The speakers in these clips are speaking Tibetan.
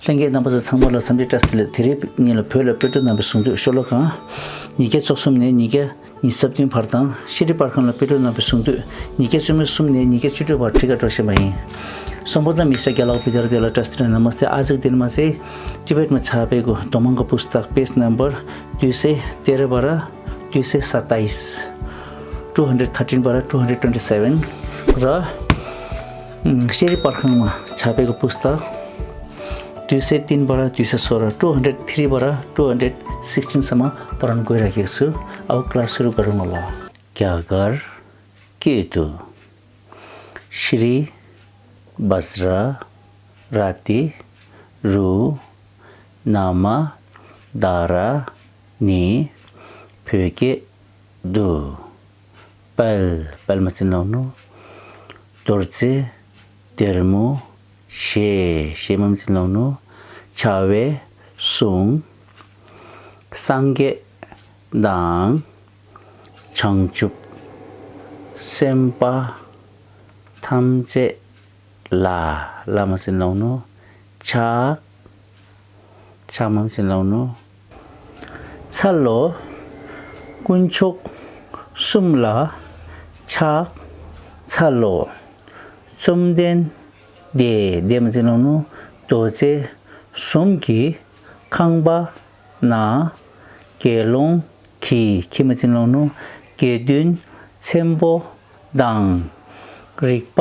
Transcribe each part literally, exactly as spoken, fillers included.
ལྷན་རྒྱས་རྣམ་པ་ཚོ་ཚང་མ་ལ་འཚམས་འདྲི་བཀྲ་ཤིས་བདེ་ལེགས། དེ་རིང་ངེད་ལ་བོད་ལ་དཔལ་སྤྲུལ་རྣམ་པའི་གསུང་སྡུད་ཤོ་ལོ་ཀ་ཉིས་བརྒྱ་བཅུ་གསུམ་ནས་ཉིས་བརྒྱ་ཉི་ཤུ་རྩ་བདུན་བར་དང་ཤེས་རིག་པར་ཁང་ལ་དཔལ་སྤྲུལ་རྣམ་པའི་གསུང་སྡུད་ཉིས་བརྒྱ་བཅུ་མེད་གསུམ་ནས་ཉིས་བརྒྱ་བཅུ་དྲུག་བར་ཁྲིད་ཀ་འགྲོ་བཞིན་པ་ཡིན། Sambodham Mishra Gyalok Vidyarthi la Trastina Namaste Ajak Dilmase Tibet ma chape go Domanga pustak page number dui se tere bara dui se satais two hundred thirteen bara two hundred twenty seven ra Sheri Parkhang ma chape go pustak dui se tin bara dui se sora two hundred three bara two hundred sixteen sama paran goira geksu au class ru garung la. Gyagar Ketu Shri Basra Rati Ru Nama Dara Ni Pyoke Du དཔལ། དཔལ་མ་ཅིན་ལོང་ནུ། རྡོ་རྗེ། སྡེར་མོ། ཞེས། ཞེས་མ་ཅིན་ལོང་ནུ། བྱ་བའི་གཟུངས། སངས་རྒྱས་དང་། བྱང་ཆུབ་སེམས་དཔའ་ཐམས་ཅད་ལ། ལ་མ་ཅིན་ལོང་ནུ། ཕྱག་ཕྱག་མ་ཅིན་ལོང་ནུ། འཚལ་ལོ། དཀོན་མཆོག་གསུམ་ལ་ཕྱག་འཚལ་ལོ། བཅོམ་ལྡན་འདས། འདས་མ་ཅིན་ལོང་ནུ། རྡོ་རྗེ་གསུམ་གྱི་ཁང་པ་ན། དགེ་སློང་གི་ཁྱི་མ་ཅིན་ལོང་ནུ། དགེ་འདུན་ཆེན་པོ་དང་། རིག་པ་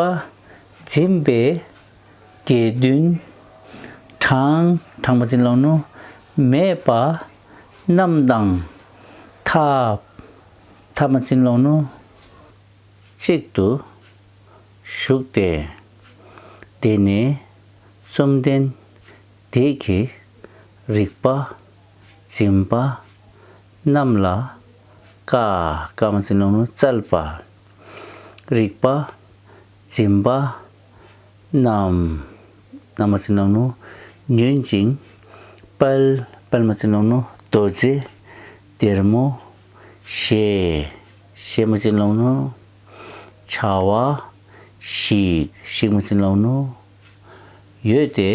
འཛིན་པའི་དགེ་འདུན་གྲངས། གྲངས་མ་ཅིན་ལོང་ནུ། མེད་པ་རྣམས་དང་ཐབས། ཐབས་མ་ཅིན་ལོང་ནུ། གཅིག་ཏུ་བཞུགས་ཏེ། དེ་ནས་བཅོམ་ལྡན་འདས་ཀྱིས་རིག་པ་འཛིན་པ་རྣམས་ལ་བཀའ། བཀའ་མ་ཅིན་ལོང་ནུ། སྩལ་པ། རིག་པ་འཛིན་པ་རྣམས། རྣམས་མ་ཅིན་ལོང་ནུ། ཉོན་ཅིང་། དཔལ། དཔལ་མ་ཅིན་ལོང་ནུ། རྡོ་རྗེ། སྡེར་མོ། ཞེས། ཞེས་མ་ཅིན་ལོང་ནུ། བྱ་བ་ཞིག་ཞིག་མ་ཅིན་ལོང་ནུ། ཡོད་དེ།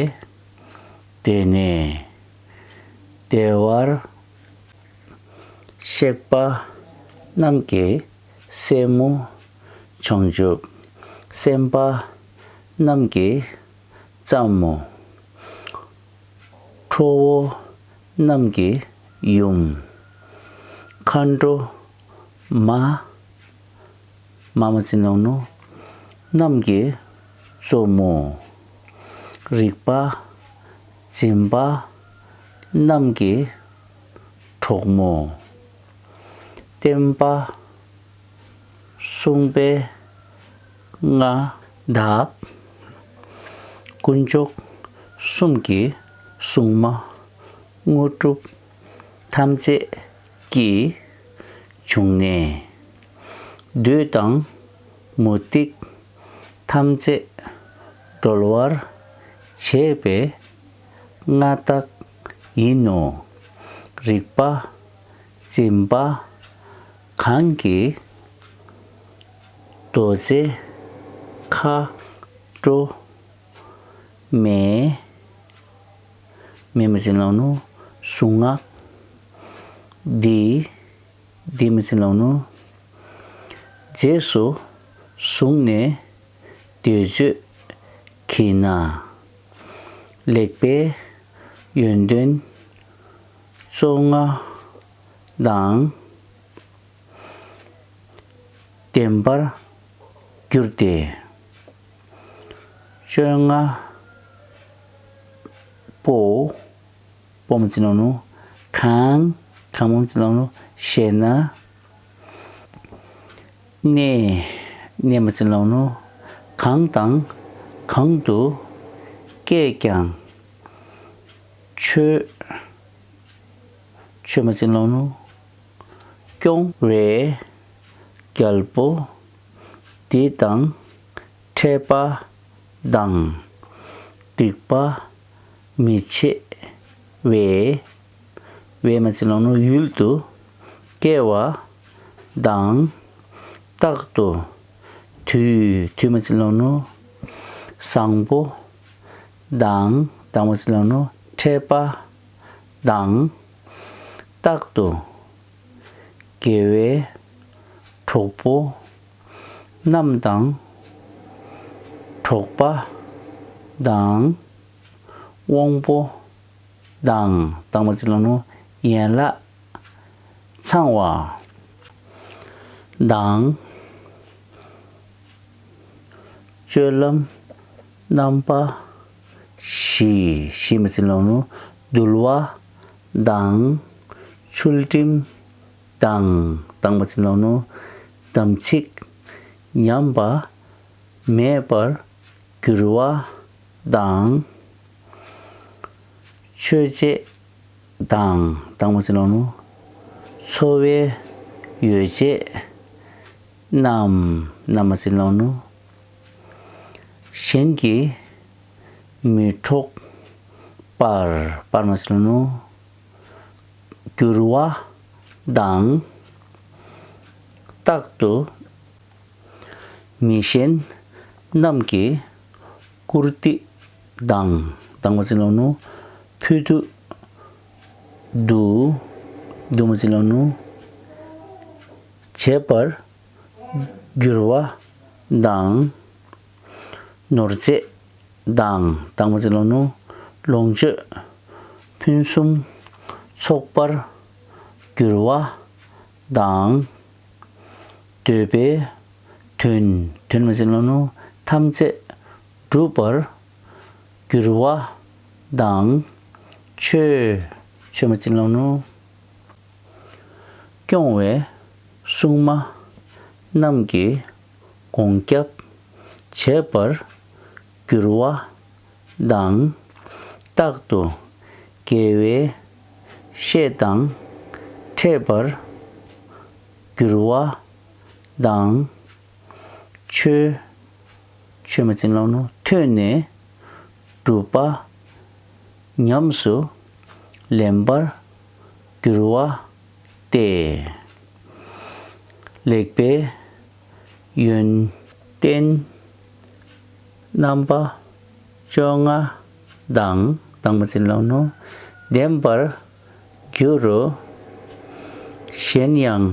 དེ་ནས་བདེ་བར་གཤེགས་པ་རྣམས་ཀྱི་སྲས་མོ། བྱང་ཆུབ་སེམས་དཔའ་རྣམས་ཀྱི་ཙམ་མོ། ཁྲོ་བོ་རྣམས་ཀྱི་ཡུམ། མཁའ་འགྲོ་མ། མ་མ་ཅིན་ལོང་ནུ། རྣམས་ཀྱི་གཙོ་མོ། རིག་པ་འཛིན་པ་རྣམས་ཀྱི་གྲོགས་མོ། བསྟན་པ་སྲུང་པའི་མངའ་བདག་དཀོན་མཆོག་གསུམ་གྱི་སྲུང་མ་དངོས་གྲུབ་ཐམས་ཅད་ཀྱི་འབྱུང་གནས། བདུད་དང་མུ་སྟེགས་ཐམས་ཅད་སྒྲོལ་བར་བྱེད་པའི་མངའ་བདག་ཡིན་ནོ། རིག་པ་འཛིན་པ་གང་གིས་རྡོ་རྗེ་མཁའ་འགྲོ་མའི། མེ་མ་ཅིན་ལོང་ནུ། གཟུངས་སྔགས་འདི། འདི་མ་ཅིན་ལོང་ནུ། རྗེས་སུ་བཟུང་ནས་འདོད་སྤྱོད་བགྱིས་ན། ལེགས་པའི་ཡོན་ཏན་བཅོ་ལྔ་དང་ལྡན་པར་གྱུར་ཏེ། བཅོ་ལྔ་པོ། པོ་མ་ཅིན་ལོང་ནུ། གང་། གང་མ་ཅིན་ལོང་ནུ། ཞེ་ན། གནས། གནས་མ་ཅིན་ལོང་ནུ། གང་དང་གང་དུ་སྐྱེས་ཀྱང་ཆོས། ཆོས་མ་ཅིན་ལོང་ནུ། སྐྱོང་བའི་རྒྱལ་པོ་འདི་དང་འཕྲད་པ་དང་། སྡིག་པ་མི་བྱེད་པའི། པའི་མ་ཅིན་ལོང་ནུ། ཡུལ་དུ་སྐྱེ་བ་དང་། རྟག་ཏུ་དུས། དུས་མ་ཅིན་ལོང་ནུ། བཟང་པོ་དང་ དང་པོ་ཅིག་ལ་ནོ་འཕྲད་པ་དང་། རྟག་ཏུ་དགེ་བའི་གྲོགས་པོ་རྣམས་དང་། གྲོགས་པ་དང་། དབང་པོ་དང་། དང་པོ་ཅིག་ལ་ནོ་ཡན་ལག་ཚང་བ་དང་། སྤྱོད་ལམ་རྣམ་པ་བཞི། བཞི་མ་ཅིག་ལ་ནོ་འདུལ་བ་དང་། ཚུལ་ཁྲིམས་དང་། དང་པོ་ཅིག་ལ་ནོ་དམ་ཚིག་ཉམས་པ་མེད་པར་འགྱུར་བ་དང་། ཆོས་བྱེད་དང་། དང་པོ་ཅིག་ལ་ནོ་འཚོ་བའི་ཡོ་བྱད་རྣམས། རྣམས་མ་ཅིག་ལ་ནོ་གཞན་གྱིས་མི་འཕྲོག་པར། པར་མ་ཅིག་ལ་ནོ་འགྱུར་བ་དང་། རྟག་ཏུ་མི་གཞན་རྣམས་ཀྱི་བཀུར་སྟི་དང་། དང་པོ་ཅིག་ལ་ནོ་ཕུད་དུ་བསྡུ། བསྡུ་མ་ཅིག་ལ་ནོ་བྱེད་པར་འགྱུར་བ་དང་། ནོར་རྫས་དང་། དང་པོ་ཅིག་ལ་ནོ་ལོངས་སྤྱོད་ཕུན་སུམ་ཚོགས་པར་འགྱུར་བ་དང་། འདོད་པའི་དོན། དོན་མ་ཅིག་ལ་ནོ་ཐམས་ཅད་འགྲུབ་པར་འགྱུར་བ་དང་། ཆོས། ཆོས་མ་ཅིག་ལ་ནོ་སྐྱོང་བའི་སྲུང་མ་རྣམས་ཀྱི་སྒོ་བརྒྱབ་བྱེད་པར་འགྱུར་བ་དང་། རྟག་ཏུ་དགེ་བའི་བཤེས་དང་འཕྲད་པར་འགྱུར་བ་དང་། ཆོས། ཆོས་མ་ཅིག་ལ་ནོ་ཐོས་ནས་སྒྲུབ་པ་ཉམས་སུ་ལེན་པར་འགྱུར་བ་སྟེ། ལེགས་པའི་ཡོན་ཏན་རྣམ་པ་བཅོ་ལྔ་དང་། དང་པོ་ཅིག་ལ་ནོ་ལྡན་པར་འགྱུར་རོ། གཞན་ཡང་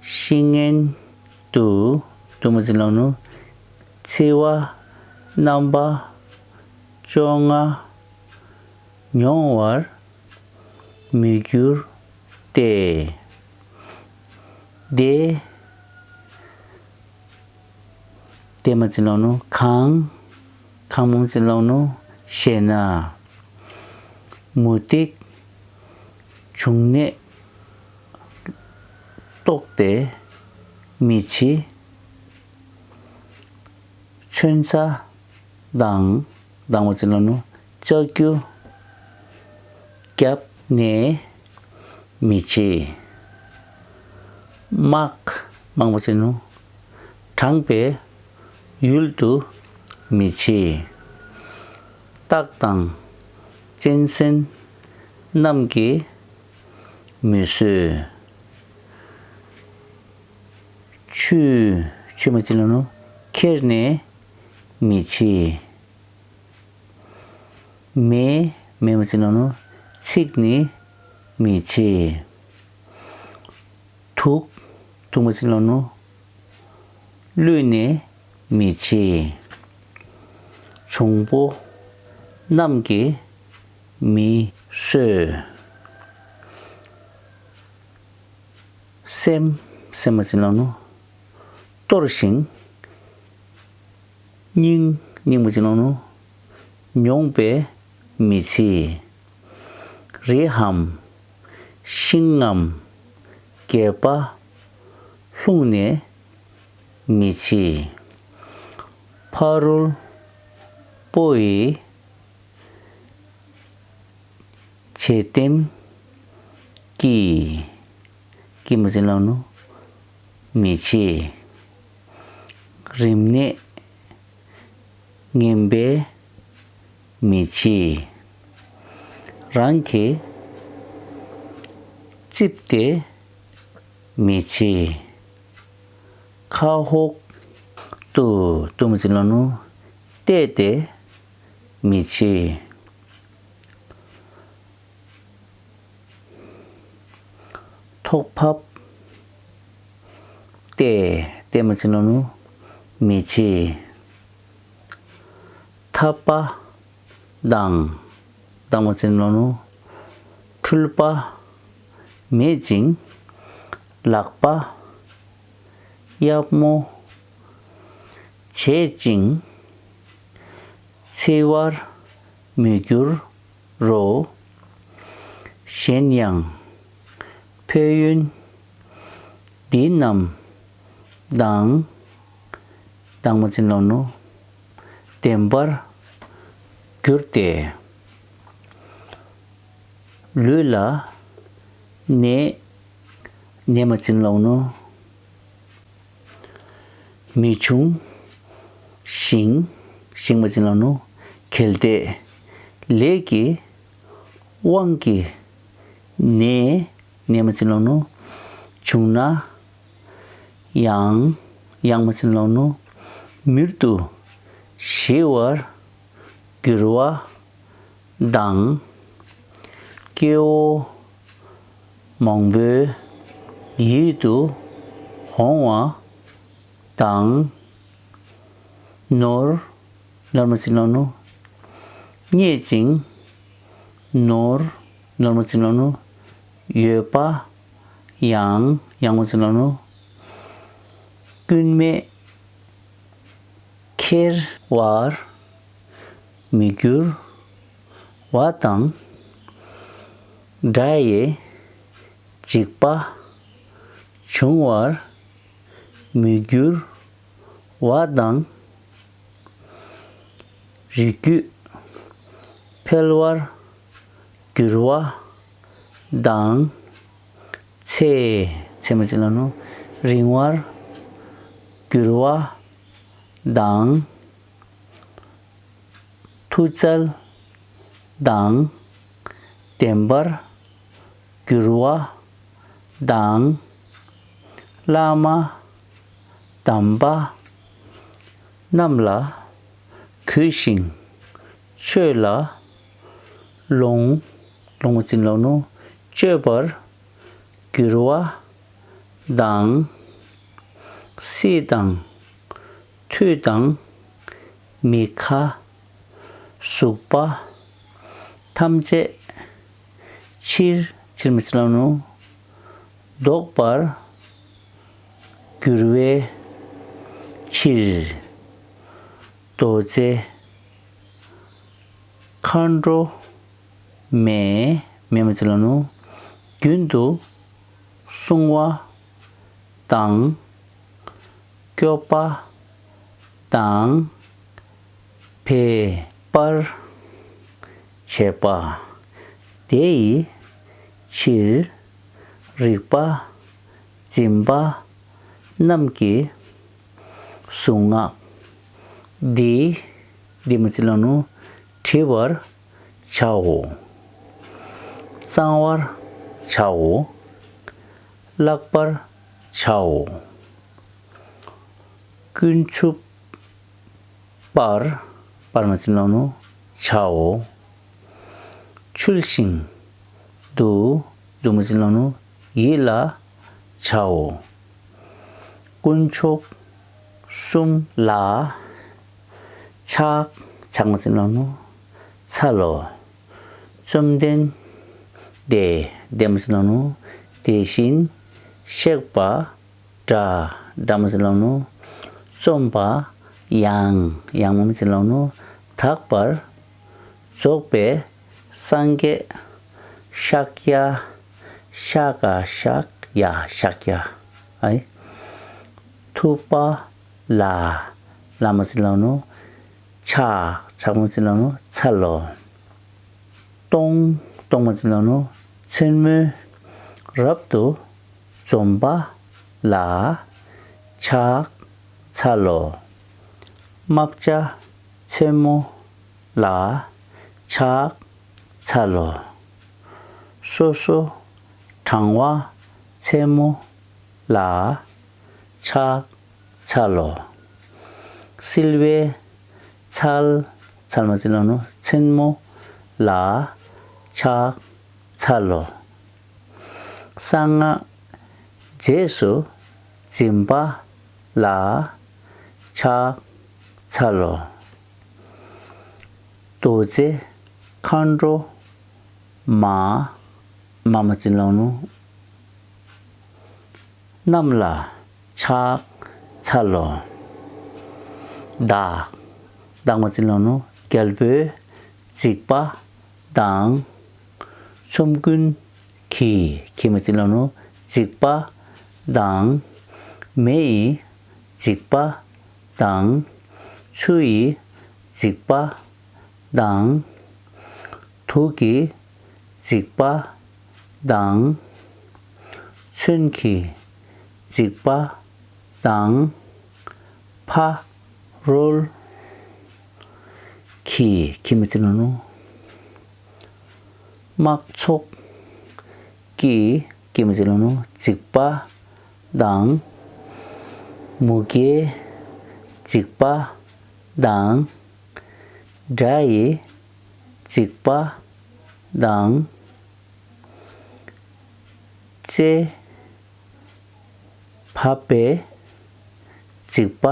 བཤེས་གཉེན་དུ། དུ་མ་ཅིག་ལ་ནོ་འཚེ་བ་རྣམ་པ་བཅོ་ལྔ་མྱོང་བར་མི་འགྱུར་ཏེ། དེ། དེ་མ་ཅིག་ལ་ནོ་གང་། གང་མ་ཅིག་ལ་ནོ་ཞེ་ན། མུ་སྟེགས་འབྱུང་གནས་རྟོགས་ཏེ་མི་འཆི། མཚོན་ཆ་དང་། དང་པོ་ཅིག་ལ་ནོ་ལྕགས་ཀྱུ་བརྒྱབ་ནས་མི་འཆི། དམག། དམག་མ་ཅིག་ལ་ནོ་དྲངས་པའི་ཡུལ་དུ་མི་འཆི། རྟགས་དང་གཅན་གཟན་རྣམས་ཀྱིས་མི་གསོད། ཆུ། ཆུ་མ་ཅིག་ལ་ནོ་ཁྱེར་ནས་མི་འཆི། མེ། མེ་མ་ཅིག་ལ་ནོ་འཚིག་ནས་མི་འཆི། དུག། དུག་མ་ཅིག་ལ་ནོ་བླུད་ནས་མི་འཆི། འབྱུང་པོ་རྣམས་ཀྱིས་མི་གསོད། སེམས། སེམས་མ་ཅིག་ལ་ནོ་གཏོར་ཞིང་སྙིང་། སྙིང་མ་ཅིག་ལ་ནོ་མྱོང་བས་མི་འཆི། རི་འམ་ཤིང་ངམ་རྒྱས་པ་ལྷུང་ནས་མི་འཆི། ཕ་རོལ་པོ་ཡི་བྱད་སྟེམས་ཀྱིས། ཀྱིས་མ་ཅིག་ལ་ནོ་མི་འཆི། རིམས་ནད་ངན་པས་མི་འཆི། རང་གི་རྩིབས་ཏེ་མི་འཆི། ཁ་ཧོག་ཏུ། ཏུ་མ་ཅིག་ལ་ནོ་བལྟས་ཏེ་མི་འཆི། ཐོག་ཕབ། ཏེ། ཏེ་མ་ཅི་ལོ་ནུ། མེ་ཆེ། ཐ་པ། དང་། དང་མ་ཅི་ལོ་ནུ། འཁྲུལ་པ། མེད་ཅིང་། ལག་པ། གཡབ་མོ། བྱེད་ཅིང་། འཚེ་བར་མི་འགྱུར་རོ། གཞན་ཡང་། ཕན་ཡོན་འདི་རྣམས་དང་། དང་མ་ཅི་ལོ་ནུ། ལྡན་པར་འགྱུར་ཏེ། ལུས་ལ་ནད། ནད་མ་ཅི་ལོ་ནུ། མི་འབྱུང་ཞིང་། ཞིང་མ་ཅི་ལོ་ནུ། གལ་ཏེ་ལས་ཀྱི་དབང་གིས་ནད། ནད་མ་ཅི་ལོ་ནུ། བྱུང་ན་ཡང་། ཡང་མ་ཅི་ལོ་ནུ། མྱུར་དུ་ཞི་བར་འགྱུར་བ་དང་། སྐྱེ་བོ་མང་པོའི་ཡིད་དུ་འོང་བ་དང་། ནོར། ནོར་མ་ཅི་ལོ་ནུ། རྙེད་ཅིང་། ནོར། ནོར་མ་ཅི་ལོ་ནུ། ཡོད་པ། ཡང་། ཡང་མ་ཅི་ལོ་ནུ། སྐྱོན་མེད། ཁྱེར་བར་མི་འགྱུར་བ་དང་། དགྲ་ཡི་འཇིགས་པ་འབྱུང་བར་མི་འགྱུར་བ་དང་། རིགས་རྒྱུད་འཕེལ་བར་འགྱུར་བ་དང་། ཚེ། ཚེ་མ་ཅི་ལོ་ནུ། རིང་བར་འགྱུར་བ་དང་། མཐུ་རྩལ་དང་ལྡན་པར་འགྱུར་བ་དང་། བླ་མ་དམ་པ་རྣམས་ལ་གུས་ཤིང་ཆོས་ལ་ལོངས། ལོངས་མ་ཅི་ལོ་ནུ། སྤྱོད་པར་འགྱུར་བ་དང་། སྲིད་དང་མཐུ་དང་མི་ཁ་གཟུགས་པ་ཐམས་ཅད་ཕྱིར། ཕྱིར་མ་ཅི་ལོ་ནུ། ལྡོག་པར་འགྱུར་བའི་ཕྱིར། རྡོ་རྗེ་མཁའ་འགྲོ་མས། མས་མ་ཅི་ལོ་ནུ། རྒྱུན་དུ་བསྲུང་བ་དང་། སྐྱོབ་པ་དང་། འབད་པར་བྱེད་པ། དེ་ཡི་ཕྱིར་རིག་པ་འཛིན་པ་རྣམས་ཀྱིས་གཟུངས་སྔགས་འདི། འདི་མ་ཅི་ལོ་ནུ། བྲི་བར་བྱའོ། གཙང་བར་བྱའོ། བཀླག་པར་བྱའོ། ཀུན་ཆུབ་པར། པར་མ་ཅི་ལོ་ནུ། བྱའོ། ཆུལ་ཞིང་དུ། དུ་མ་ཅི་ལོ་ནུ། ཡིད་ལ་བྱའོ། དཀོན་མཆོག་གསུམ་ལ་ཕྱག། ཕྱག་མ་ཅི་ལོ་ནུ། འཚལ་ལོ། བཅོམ་ལྡན་འདས། འདས་མ་ཅི་ལོ་ནུ། དེ་བཞིན་གཤེགས་པ་འདྲ། འདྲ་མ་ཅི་ལོ་ནུ། བཅོམ་པ་ཡང་། ཡང་མ་ཅི་ལོ་ནུ། དག་པར་རྫོགས་པའི་སངས་རྒྱས་ཤཱཀྱ། ཤ་ག་ཤཱཀ་ཡ་ཤཱཀྱ། ཨའི། ཐུབ་པ་ལ། ལ་མ་ཅི་ལོ་ནུ། ཕྱག། ཕྱག་མ་ཅི་ལོ་ནུ། འཚལ་ལོ། སྟོང་། སྟོང་མ་ཅི་ལོ་ནུ། མཚན་མོའི་རབ་ཏུ་འཛོམས་པ་ལ་ཕྱག་འཚལ་ལོ། རྨ་བྱ་ཆེན་མོ་ལ་ཕྱག་འཚལ་ལོ། སོ་སོ་གྲང་བ་ཆེན་མོ་ལ་ཕྱག་འཚལ་ལོ། བསིལ་བའི་ཚལ། ཚལ་མ་ཅི་ལོ་ནུ། ཆེན་མོ་ལ་ཕྱག་འཚལ་ལོ། གསང་སྔགས་ རྗེས་སུ་འཛིན་པ་ལ་ཕྱག་འཚལ་ལོ། རྡོ་རྗེ་མཁའ་འགྲོ་མ། མ་མ་ཅི་ལོ་ནུ། རྣམས་ལ་ཕྱག་འཚལ་ལོ། བདག་བདག་མ་ཅི་ལོ་ནུ། རྒྱལ་པོའི་འཇིགས་པ་དང་། ཆོམ་རྐུན་གྱི་གྱི་མ་ཅི་ལོ་ནུ། འཇིགས་པ་དང་། མེ་ཡི་འཇིགས་པ་དང་། ཆུ་ཡི་འཇིགས་པ་དང་། དུག་གི་འཇིགས་པ་དང་། མཚོན་གྱི་འཇིགས་པ་དང་། ཕ་རོལ་གྱི་གྱི་མ་ཅི་ལོ་ནུ། དམག་ཚོགས་ཀྱི་གྱི་མ་ཅི་ལོ་ནུ། འཇིགས་པ་དང་། མུ་གེའི་འཇིགས་པ་དང་། དགྲ་ཡི་འཇིགས་པ་དང་། ལྕེ་བབས་པའི་འཇིགས་པ་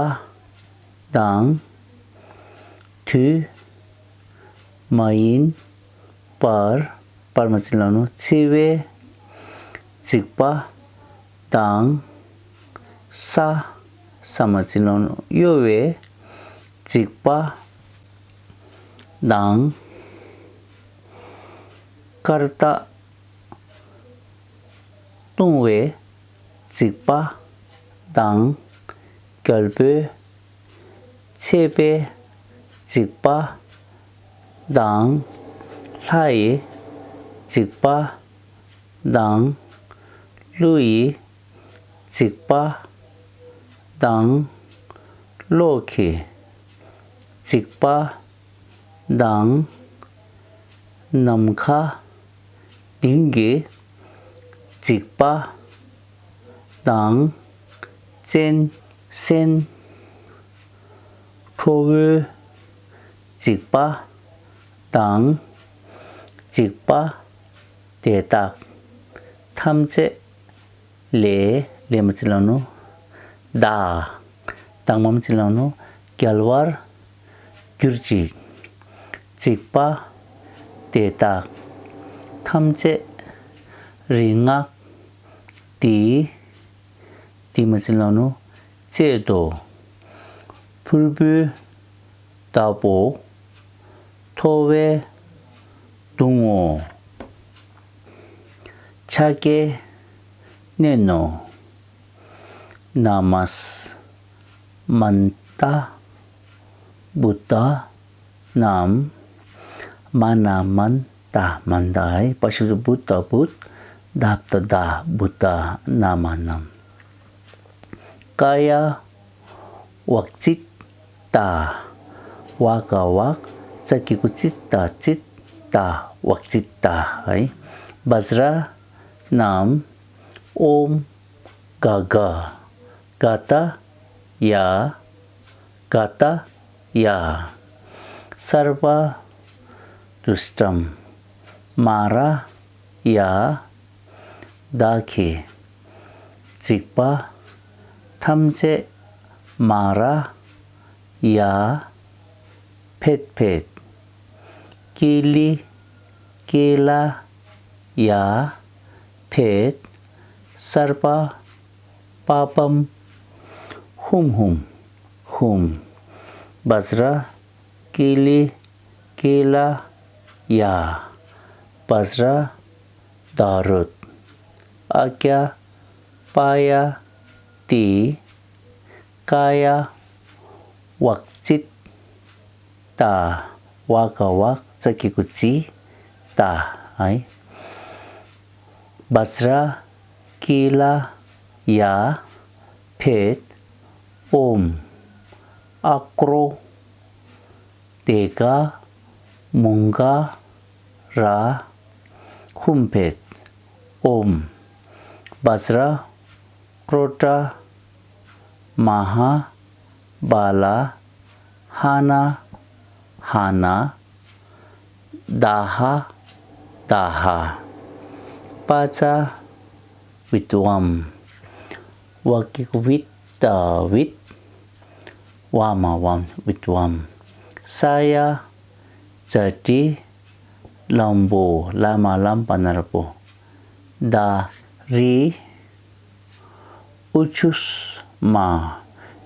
དང་། དུས་མ་ཡིན་པར་པར་མ་ཅི་ལོ་ནུ། འཚེ་བའི་འཇིགས་པ་དང་། ས་ས་མ་ཅི་ལོ་ནུ། གཡོ་བའི་འཇིགས་པ་དང་། སྐར་རྟགས་ལྟུང་བའི་འཇིགས་པ་དང་། རྒྱལ་པོའི་ཆད་པའི་འཇིགས་པ་དང་། ལྷ་ཡི་འཇིགས་པ་དང་། ཀླུ་ཡི་འཇིགས་པ་དང་། གློག་གི་འཇིགས་པ་དང་། ནམ་མཁའ་ལྡིང་གི་འཇིགས་པ་དང་། གཅན་གཟན་ཁྲོ་བོའི་འཇིགས་པ་དང་། འཇིགས་པ་དེ་དག་ཐམས་ཅད་ལས་ལས་མ་ཅི་ལོ་ནུ། བདག་བདག་མ་མ་ཅི་ལོ་ནུ། རྒྱལ་བར་གྱུར་ཅིག་འཇིགས་པ་དེ་དག་ཐམས་ཅད་རིག་སྔགས་འདིས་འདིས་མ་ཅི་ལོ་ནུ། གཅད་དོ། ཕུར་བུའི་བདག་པོ། ཐོ་བས་བརྡུང་ངོ་། ཕྱག་རྒྱའི་གནོན་ནོ། ན་མ་སྨན་ཏ་བུདྡྷ་ནམ། མ་ན་མན་ཏ་མན་ཏ་ཨི། པ་ཤ་བུ་ཏ་བུད། ད་བཏགས་དཱ། བུདྡྷ་ན་མ་ནམ། ཀ་ཡ་བཀ་ཙིཏྟ། བ་ག་བཀ་ཙ་གི་གུ་ཙི་ཏ་ཙིཏྟ། བཀ་ཙིཏྟ་ཨི། བཛྲ་ནམ། ཨོཾ་ག་ག་ག་ཏ་ཡ། ག་ཏ་ཡ། སརྦ་དུཥྚ་མ་ར་ཡ། བདག་གི་འཇིགས་པ་ཐམས་ཅད་མ་ར་ཡ། ཕཊ་ཕཊ། ཀི་ལི་ཀི་ལ་ཡ། ཕཊ། སརྦ་པཱ་པཾ་ཧཱུྃ་ཧཱུྃ་ཧཱུྃ། བཛྲ་ཀི་ལི་ཀི་ལ་ཡ། བཛྲ་ད་རུད། ཨ་ཀྱ་པ་ཡ་ཏི། ཀ་ཡ་བཀ་ཙིཏྟ། བ་ག་བཀ་ཙ་གི་གུ་ཙི་ཏ་ཨི། བཛྲ་ཀི་ལ་ཡ། ཕཊ། ཨོཾ་ཨ་ཀྲོ་ཏེ་ག་མུང་ག་ར་ཧཱུྃ་ཕཊ། ཨོཾ་བཛྲ་ཀྲོ་ཊ་མ་ཧཱ་བ་ལ་ཧ་ན་ཧ་ན། དཱ་ཧ་དཱ་ཧ། པ་ཙ་བི་ཏུ་ཝཾ། བ་ཀི་ཀུ་བིད་ད་བིད། བ་མ་བམ་བིད་བམ། ས་ཡ་ཛ་ཏྲི་ལམ་བོ། ལ་མ་ལམ་པ་ན་རོ་པོ། ད་རི་ཨུ་ཆུས་མ།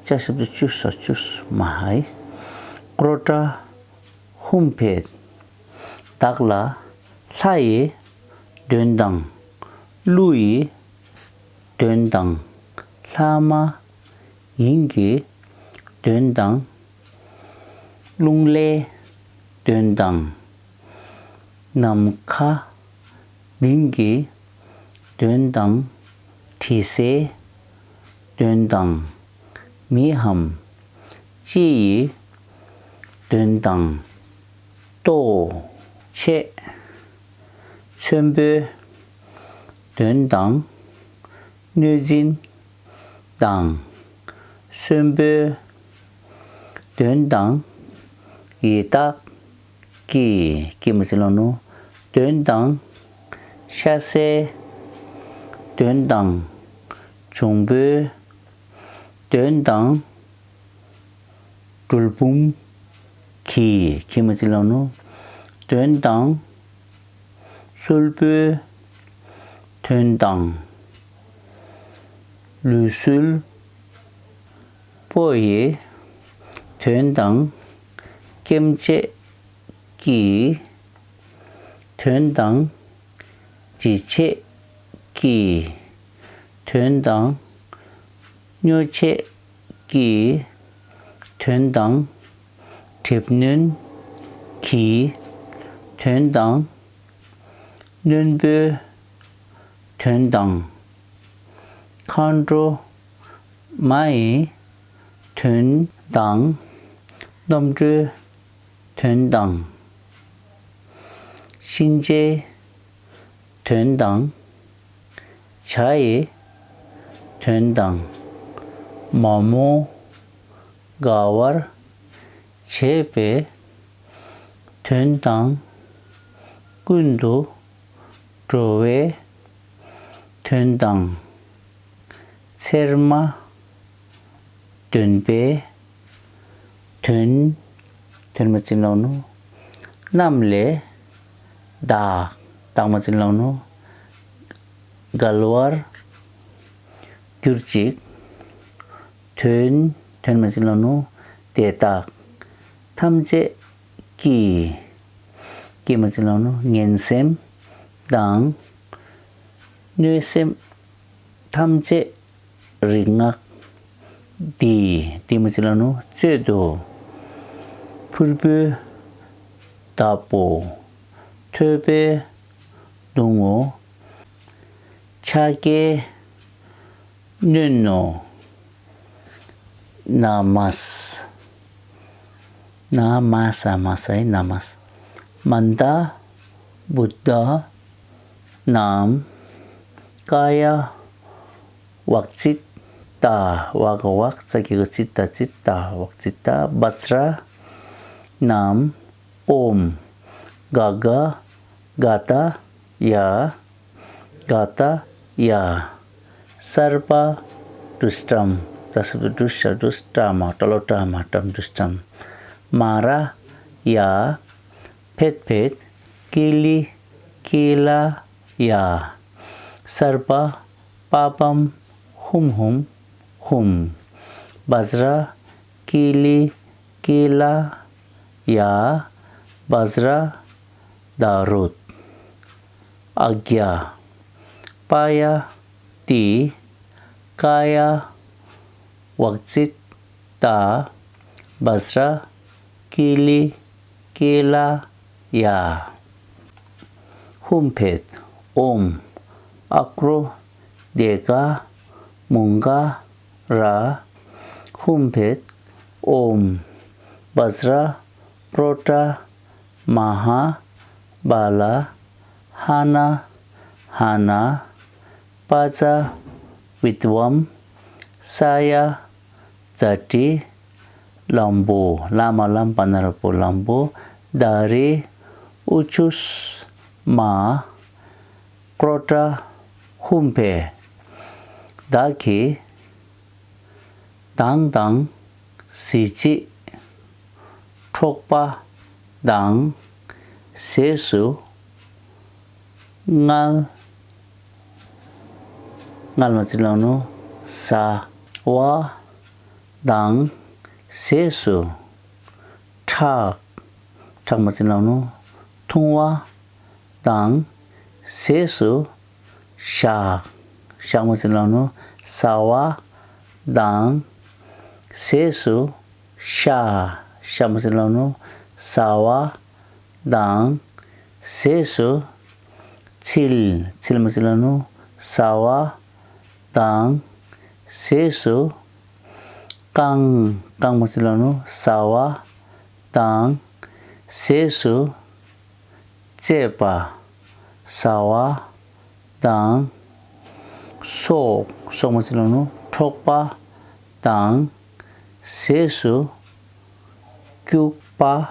ཅ་ཞབས་ཀྱུ་ཅུ་ས་ཅུས་མ་ཧའི། ཀྲོ་ཏ་ཧུམ་ཕེ། བདག་ལ་ལྷ་ཡི་དོན་དང་། ཀླུ་ཡི་དོན་དང་། ལྷ་མ་ཡིན་གྱི་དོན་དང་། རླུང་ལྷའི་དོན་དང་། ནམ་མཁའ་ལྡིང་གི་དོན་དང་། དྲི་ཟའི་དོན་དང་། མི་འམ་ཅི་ཡི་དོན་དང་། ལྟོ་ཆས་ཚོན་པོའི་དོན་དང་། གནོད་སྦྱིན་དང་གསོན་པོའི་དོན་དང་། ཡི་དྭགས་ཀྱི། ཀྱི་མ་ཅི་ལོ་ནུ། དོན་དང་། ཤ་ཟའི་དོན་དང་། འབྱུང་པོའི་དོན་དང་། གྲུལ་བུམ་གྱི། གྱི་མ་ཅི་ལོ་ནུ། དོན་དང་། གསོལ་པོའི་དོན་དང་། ལུས་གསོལ་པོ་ཡི་དོན་དང་། སྐེམ་བྱེད་ཀྱི་དོན་དང་། འཇིགས་བྱེད་ཀྱི་དོན་དང་། སྨྱོ་བྱེད་ཀྱི་དོན་དང་། གྲིབ་གནོན་གྱི་དོན་དང་། གནོན་པོའི་དོན་དང་། མཁའ་འགྲོ་མ་ཡི་དོན་དང་། གནམ་གྲུའི་དོན་དང་། གཤིན་རྗེའི་དོན་དང་། བྱ་ཡི་དོན་དང་། མ་མོ་དགའ་བར་བྱེད་པའི་དོན་དང་། ཀུན་ཏུ་འགྲོ་བའི་དོན་དང་། ཚེར་མ་འདོན་པའི་དོན། དོན་མ་ཅི་ལོ་ནུ། གནམ་ལས་བདག་བདག་མ་ཅི་ལོ་ནུ། འགལ་བར་གྱུར་ཅིག་དོན། དོན་མ་ཅི་ལོ་ནུ། དེ་དག་ཐམས་ཅད་ཀྱི། ཀྱི་མ་ཅི་ལོ་ནུ། ངན་སེམས་དང་། གནོད་སེམས་ཐམས་ཅད་རིག་སྔགས་འདི། འདི་མ་ཅི་ལོ་ནུ། སྤྱོད་དུ་ཕུར་བུའི་བདག་པོ། ཐོད་པའི་གདུང་བོ། ཕྱག་རྒྱའི་སྣོད་ནོ། ན་མ་སི། ན་མ་ས་མ་སའི་ན་མ་སི། མནྟ་བུདྡྷ་ནཱམ། ཀཱ་ཡ་བཀ་ཙིཏྟ། བ་ག་བཀ་ཙ་གི་གུ་ཙིཏྟ་ཙིཏྟ་བཀ་ཙིཏྟ། བཛྲ་ནཱམ། ཨོཾ་ག་ག་ག་ཏ་ཡ། ག་ཏ་ཡ། སརྦ་དུཥྚ། ཏ་ས་བཏུ་ཏྲུ་ཥ་དུཥྚ། ཏྲ་ལོ་ཏྲ་མ་ཏྲཾ་དུཥྚ། མ་ར་ཡ། ཕཊ་ཕཊ། ཀི་ལི་ཀི་ལ་ཡ། སརྦ་པཱ་པཾ་ཧཱུྃ་ཧཱུྃ་ཧཱུྃ། བཛྲ་ཀི་ལི་ཀི་ལ་ཡ། བཛྲ་ད་རུད། ཨ་གྱ། པཱ་ཡ་ཏི། ཀཱ་ཡ་བཀ་ཙིཏྟ། བཛྲ་ཀི་ལི་ཀི་ལ་ཡ། ཧཱུྃ་ཕཊ། ཨོཾ་ཨ་ཀྲོ་དེ་ཀ་མུངྒ་ར། ཧཱུྃ་ཕཊ། ཨོཾ་བཛྲ་པྲོ་ཏ་མ་ཧཱ་བ་ལ་ཧ་ན་ཧ་ན། པ་ཙ་བིད་བཾ། ས་ཡ་ཛ་ཏྲི་ལམ་བོ། ལ་མ་ལམ་པ་ན་རོ་པོ་ལམ་བོ། ད་རི་ཨུ་ཆུས་མ། ཀྲོ་ཏ་ཧཱུྃ་ཕཊ། བདག་གི་ དང་དང་། གཟི་བརྗིད། འཕྲོག་པ་དང་། ཟས་སུ། མངལ། མངལ་མ་ཅི་ལོ་ནུ། ཟ། བ། དང་། ཟས་སུ། ཁྲག་ཁྲག་མ་ཅི་ལོ་ནུ། འཐུང་བ་དང་། ཟས་སུ། ཞག་ཞག་མ་ཅི་ལོ་ནུ། ཟ་བ་དང་། ཟས་སུ། ཤ་ཤ་མ་ཅི་ལོ་ནུ། ཟ་བ་དང་། ཟས་སུ། ཚིལ་ཚིལ་མ་ཅི་ལོ་ནུ། ཟ་བ་དང་། ཟས་སུ། རྐང་རྐང་མ་ཅི་ལོ་ནུ། ཟ་བ་དང་། ཟས་སུ། གཅད་པ། ཟ་བ་དང་། སོག་སོག་མ་ཅི་ལོ་ནུ། འཕྲོག་པ་དང་། ཟས་སུ། སྐྱུག་པ།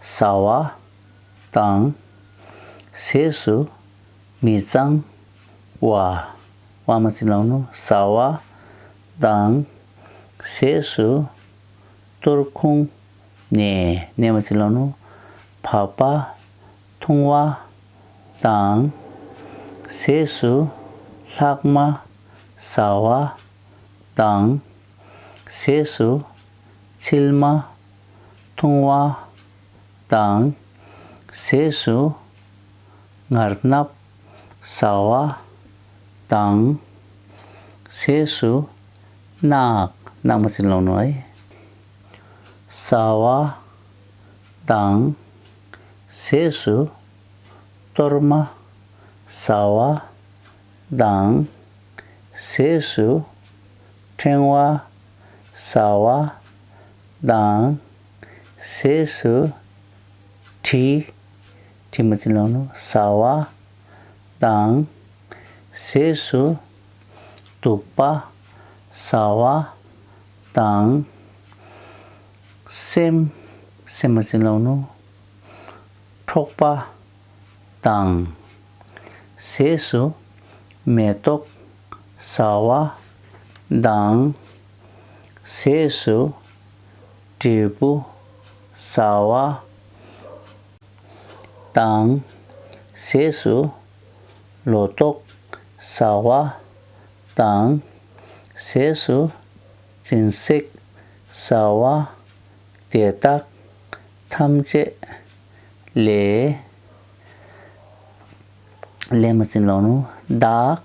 ཟ་བ་དང་། ཟས་སུ། མི་གཙང་བ། བ་མ་ཅི་ལོ་ནུ། ཟ་བ་དང་། ཟས་སུ། ཏོར་ཁུང་ནས་ནས་མ་ཅི་ལོ་ནུ། བབས་པ། འཐུང་བ་དང་། ཟས་སུ། ལྷག་མ། ཟ་བ་དང་། ཟས་སུ། ཚིལ་མ། འཐུང་བ་དང་། ཟས་སུ། ངར་སྣབས། ཟ་བ་དང་། ཟས་སུ། རྣག་རྣག་མ་ཅི་ལོ་ནུ། ཟ་བ་དང་། ཟས་སུ། གཏོར་མ། ཟ་བ་དང་། ཟས་སུ། ཕྲེང་བ། ཟ་བ་དང་། ཟས་སུ། གྲི། གྲི་མ་ཅི་ལོ་ནུ། ཟ་བ་དང་། ཟས་སུ། གདུག་པ། ཟ་བ་དང་། སེམས། སེམས་མ་ཅི་ལོ་ནུ། འཕྲོག་པ་དང་། ཟས་སུ། མེ་ཏོག། ཟ་བ་དང་། ཟས་སུ། འབྲས་བུ། ཟ་བ་དང་། ཟས་སུ། ལོ་ཏོག། ཟ་བ་དང་། ཟས་སུ། སྦྱིན་སྲེག། ཟ་བ། དེ་དག་ཐམས་ཅད་ལས། ལས་མ་ཅི་ལོ་ནུ། བདག་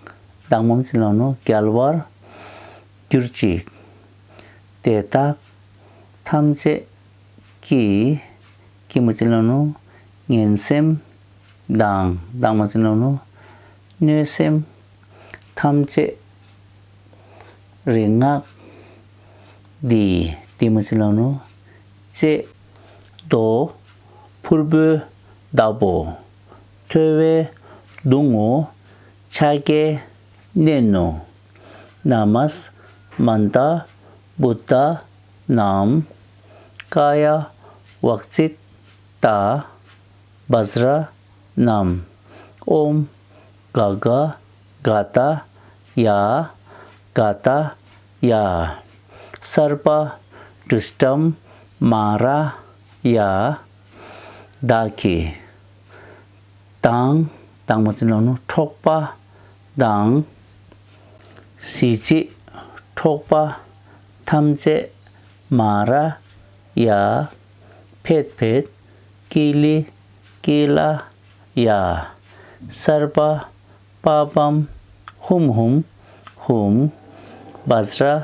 བདག་མ་ཅི་ལོ་ནུ། རྒྱལ་བར་གྱུར་ཅིག་དེ་དག་ཐམས་ཅད་ཀྱི། ཀྱི་མ་ཅི་ལོ་ནུ། ངན་སེམས་དང་དང་མ་ཅི་ལོ་ནུ། གནོད་སེམས་ཐམས་ཅད། རིག་སྔགས་འདི། འདི་མ་ཅི་ལོ་ནུ། གཅད། དོ། ཕུར་བུའི་བདག་པོ། ཐོ་བས་བརྡུང་ངོ་། ཕྱག་རྒྱའི་གནས་ནུ། ན་མ་སྨན་taṃ་བུདྡྷ་ནཾ། ཀཱ་ཡ་བཀ་ཙིཏྟ་བཛྲ་ནཾ། ཨོཾ་ག་ག་ག་ཏ་ཡ་ག་ཏ་ཡ། སརྦ་དྲིཥྛམ་མ་ར་ཡ། བདག་གི། དང་དང་མ་ཅི་ལོ་ནུ། འཕྲོག་པ་དང་། གཟི་བརྗིད་འཕྲོག་པ་ཐམས་ཅད་མ་ར་ཡ། ཕཊ་ཕཊ། ཀི་ལི་ཀི་ལ་ཡ། སརྦ་པཱ་པཾ་ཧཱུྃ་ཧཱུྃ་ཧཱུྃ། བཛྲ་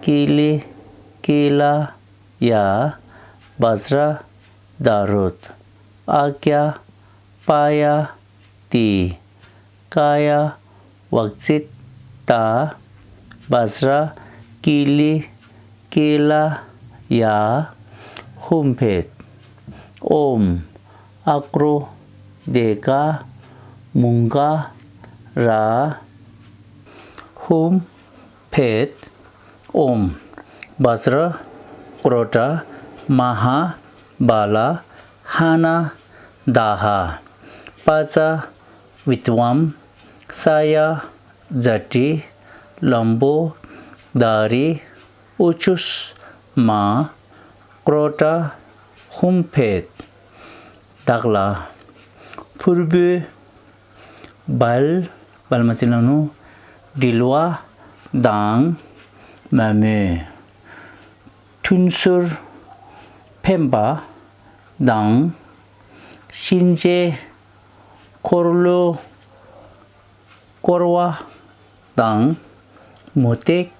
ཀི་ལི་ཀི་ལ་ཡ། བཛྲ་ད་རུད། ཨཀྵ་པ་ཡ་ཏི། ཀཱ་ཡ་བཀ་ཙིཏྟ་བཛྲ་ཀི་ལི་ཀི་ལ་ཡ། ཧཱུྃ་ཕཊ། ཨོཾ་ཨཀྲོ་དེ་ཀ་མུང་ག་ར། ཧཱུྃ་ཕཊ། ཨོཾ་བཛྲ་ཀྲོ་ཊ་མ་ཧཱ་བ་ལ་ཧ་ན་ད་ཧ། པ་ཙ་བི་ཏྭཾ་ས་ཡ་ཛ་ཏྲི་ལམ་བོ་དྷ་རི་ ཨུ་ཆུས་མ། ཀྲོ་ཊ་ཧཱུྃ་ཕཊ། བདག་ལ་ཕུར་བུའི་སྦལ། སྦལ་མ་ཅི་ལ་ནུ། དྲིལ་བ་དང་མ་མོའི་ཐུན་ཟུར་འཕེན་པ་དང་། གཤིན་རྗེའི་འཁོར་ལོ་བསྐོར་བ་དང་། མུ་སྟེགས་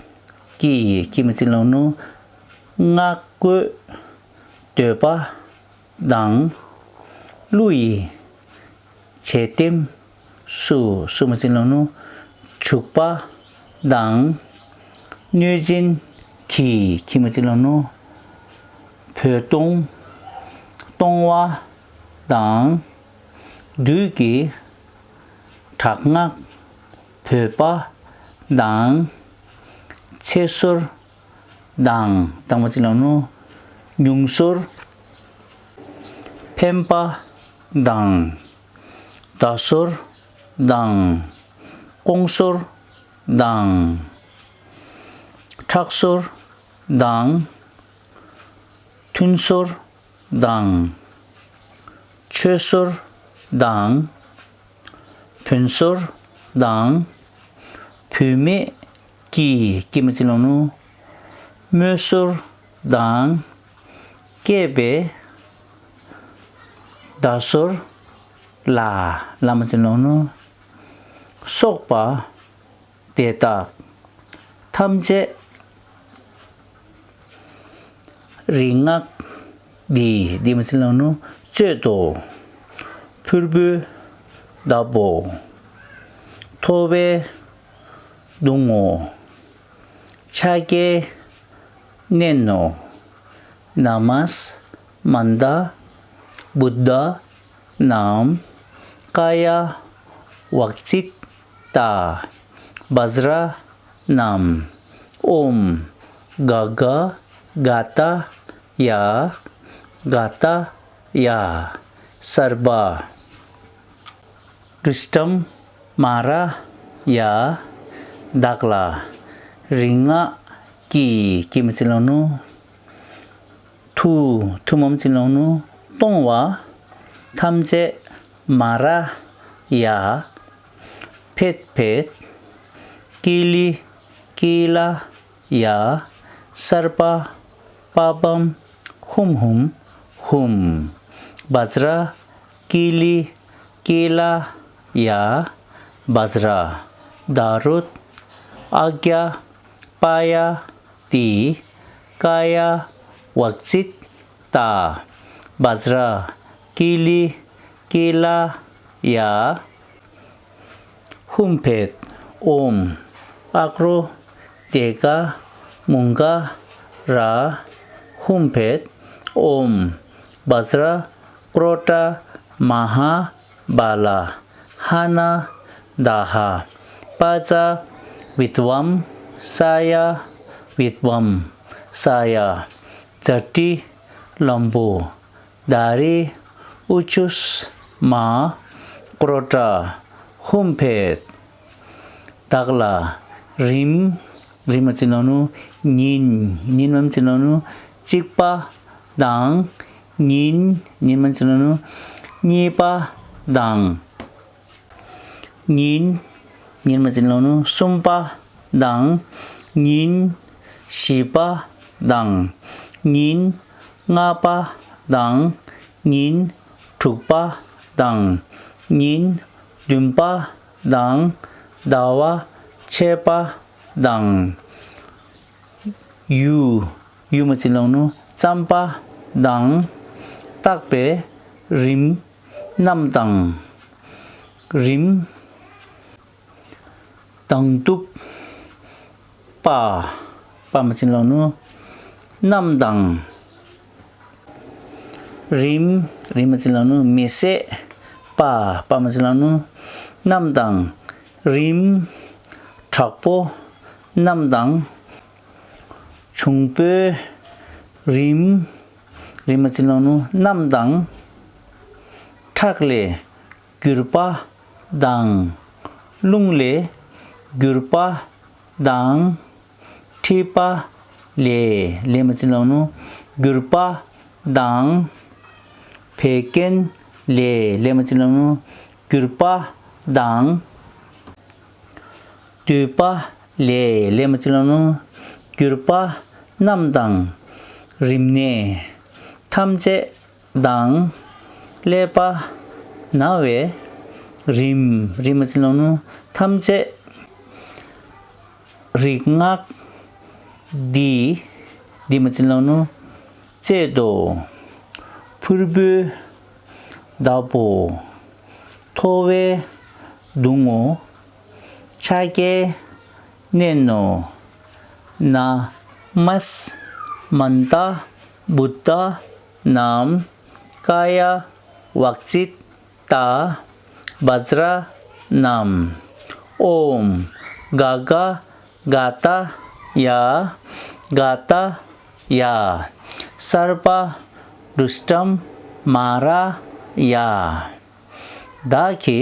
ཀྱི་ཀྱི་མ་ཅི་ལ་ནུ། སྔགས་རྒོད་འདོད་པ་དང་། ཀླུ་ཡི་བྱད་སྟེམས་སུ། སུ་མ་ཅི་ལ་ནུ། བྱུག་པ་དང་། གནོད་སྦྱིན་གྱི་གྱི་མ་ཅི་ལ་ནུ། འབོད་གཏོང་གཏོང་བ་དང་། བདུད་ཀྱི་དྲག་སྔགས་འབོད་པ་དང་། ཚེ་གསོར་དང་། དང་མ་ཅི་ལ་ནུ། ཉུང་གསོར་འཕེན་པ་དང་། མདའ་གསོར་དང་། ཀོང་གསོར་དང་། ཁྲག་གསོར་དང་། ཐུན་གསོར་དང་། ཆོས་གསོར་དང་། བོན་གསོར་དང་། བུད་མེད་ཀྱི་ཀྱི་མ་ཅི་ལ་ནུ། མོས་གསོར་དང་། བསྐྱེད་པའི་མདའ་གསོར་ལ། ལ་མ་ཅི་ལ་ནུ། སོགས་པ་དེ་དག་ཐམས་ཅད་རིག་སྔགས་འདི། འདི་མ་ཅི་ལ་ནུ། བསྩོད་དོ། ཕུར་བུའི་བདག་པོ། ཐོ་བས་བརྡུང་ངོ་། ཕྱག་རྒྱའི་མནན་ནོ། ན་མ་སྨན་ཏ་བུདྡྷ་ནམ། ཀ་ཡ་བག་ཙིཏྟ་བཛྲ་ནམ། ཨོཾ་ག་ག་ག་ཏ་ཡ། ག་ཏ་ཡ། སརྦ་བྷྲིཥྚ་མ་ར་ཡ། བདག་ལ་རིག་སྔགས་ཀྱི་ཀྱི་མ་ཅི་ལ་ནུ། མཐུ། མཐུ་མ་ཅི་ལ་ནུ། གཏོང་བ་ཐམས་ཅད་མ་ར་ཡ། ཕཊ་ཕཊ། ཀི་ལི་ཀི་ལ་ཡ། སརྦ་པཱ་པཾ་ཧཱུྃ་ཧཱུྃ་ཧཱུྃ། བཛྲ་ཀི་ལི་ཀི་ལ་ཡ། བཛྲ་དཱ་རུ་ཨཱརྒྱ་པཱ་ཡ་ཏི། ཀ་ཡ་བག་ཙིཏྟ་བཛྲ་ཀི་ལི་ཀི་ལ་ཡ། ཧཱུྃ་ཕཊ། ཨོཾ་ཨ་ཀྲོ་ཏེ་ཀ་མུ་ཀ་ར་ཧཱུྃ་ཕཊ། ཨོཾ་བཛྲ་ཀྲོ་ཊ་མ་ཧཱ་བ་ལ་ཧ་ན་ད་ཧ། པ་ཙ་བི་ཏྭཾ་ས་ཡ་བི་ཏྭཾ་ས་ཡ། ཛ་ཏྲི་ལམ་བོ་དྷ་རེ་ཨུ་ཆུས་མ་ཀྲོ་ཊ་ཧཱུྃ་ཕཊ། བདག་ལ་རིམ། རིམ་མ་ཅི་ལ་ནུ། ཉིན། ཉིན་མ་ཅི་ལ་ནུ། གཅིག་པ་དང་། ཉིན། ཉིན་མ་ཅི་ལ་ནུ། གཉིས་པ་དང་། ཉིན། ཉིན་མ་ཅི་ལ་ནུ། གསུམ་པ་དང་། ཉིན། བཞི་པ་དང་། ཉིན། ལྔ་པ་དང་། ཉིན། དྲུག་པ་དང་། ཉིན། བདུན་པ་དང་། ཟླ་བ་ཕྱེད་པ་དང་། ཡུ། ཡུ་མ་ཅི་ལ་ནུ། ཙམ་པ་དང་། བརྟག་པའི་རིམས་རྣམས་དང་། རིམས། དང་ཐུབ་པ། པ་མ་ཅི་ལ་ནུ། རྣམས་དང་། རིམས། རིམས་མ་ཅི་ལ་ནུ། མི་བཟད་པ། པ་མ་ཅི་ལ་ནུ། རྣམས་དང་། རིམས། དྲག་པོ་རྣམས་དང་། འབྱུང་པོའི་རིམས། རིམས་མ་ཅི་ལ་ནུ། རྣམས་དང་། ཁྲག་ལས་གྱུར་པ་དང་། རླུང་ལས་གྱུར་པ་དང་། མཁྲིས་པ་ ལས། ལས་མ་ཅི་ལོང་ནུ་གྱུར་པ་དང་། བད་ཀན་ལས། ལས་མ་ཅི་ལོང་ནུ་གྱུར་པ་དང་། འདུས་པ་ལས། ལས་མ་ཅི་ལོང་ནུ་གྱུར་པ་རྣམས་དང་། རིམས་ནད་ཐམས་ཅད་དང་། ཀླད་པ་ན་བའི་རིམས། རིམས་མ་ཅི་ལོང་ནུ་ཐམས་ཅད། རིག་སྔགས་འདི། འདི་མ་ཅི་ལོང་ནུ་བཅད་དོ། ཕུར་བུའི་བདག་པོ། ཐོ་བས་བརྡུང་ངོ་། ཕྱག་གཡས་མནན་ནོ། ན་མ་སྨན་ཏ་བུདྡྷ་ནམ། ཀ་ཡ་བཀྶིཏ་ཏ་བཛྲ་ནམ། ཨོཾ་ག་ག་ག་ཏ་ཡ། ག་ཏ་ཡ། སརྦ་དུཥྚ་མ་ར་ཡ། བདག་གི་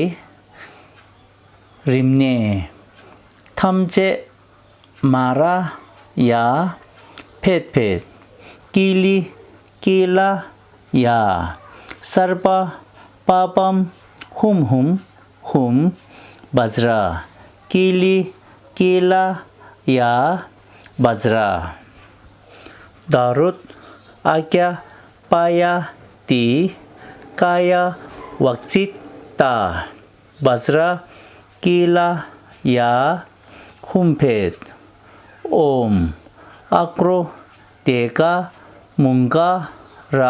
རིམས་ནད་ཐམས་ཅད་མ་ར་ཡ། ཕཊ་ཕཊ། ཀི་ལི་ཀི་ལ་ཡ། སརྦ་པཱ་པཾ་ཧཱུྃ་ཧཱུྃ་ཧཱུྃ། བཛྲ། ཀི་ལི་ཀི་ལ་ཡ། བཛྲ། ད་རུད། ཨ་ཀྱ་པ་ཡ་ཏི། ཀ་ཡ་བཀྶིཏ་ཏ། བཛྲ་ཀི་ལ་ཡ། ཧཱུྃ་ཕཊ། ཨོཾ་ཨ་ཀྲོ་དེ་ཀ་མུང་ག་ར།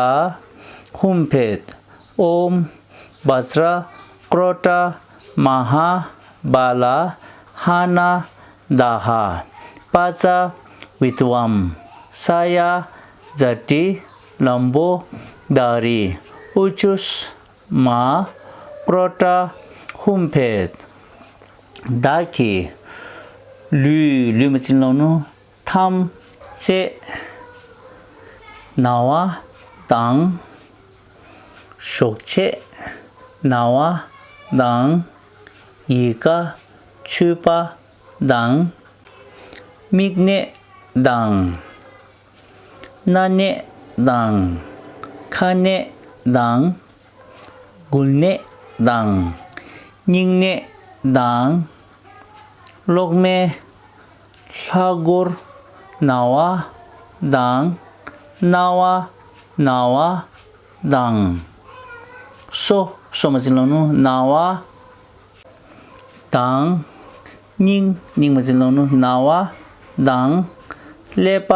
ཧཱུྃ་ཕཊ། ཨོཾ་བཛྲ་ཀྲོ་ཊ་མ་ཧཱ་བ་ལ་ཧ་ན་ད་ཧ། པ་ཙ་བི་ཏུ་བཾ། ས་ཡ་ཛ་ཏི་ལམ་བོ་དྷ་རི་ཨུ་ཅུ་སྨ། ཀྲོ་ཊ་ཧཱུྃ་ཕཊ། བདག་གི་ལུས། ལུས་མ་ཅི་ལོང་ནུ་ཐམས་ཅད་ན་བ་དང་། གཤོག་ཆད་ན་བ་དང་། ཡི་ག་འཆུས་པ་དང་། མིག་ནད་དང་། སྣ་ནད་དང་། ཁ་ནད་དང་། མགུལ་ནད་དང་། སྙིང་ནད་དང་། གློག་མེ་ལྷ་སྒོར་ན་བ་དང་། རྣ་བ་ན་བ་དང་། སོ། སོ་མ་ཅི་ལོང་ནུ་ན་བ་དང་། སྙིང་། སྙིང་མ་ཅི་ལོང་ནུ་ན་བ་དང་། ཀླད་པ་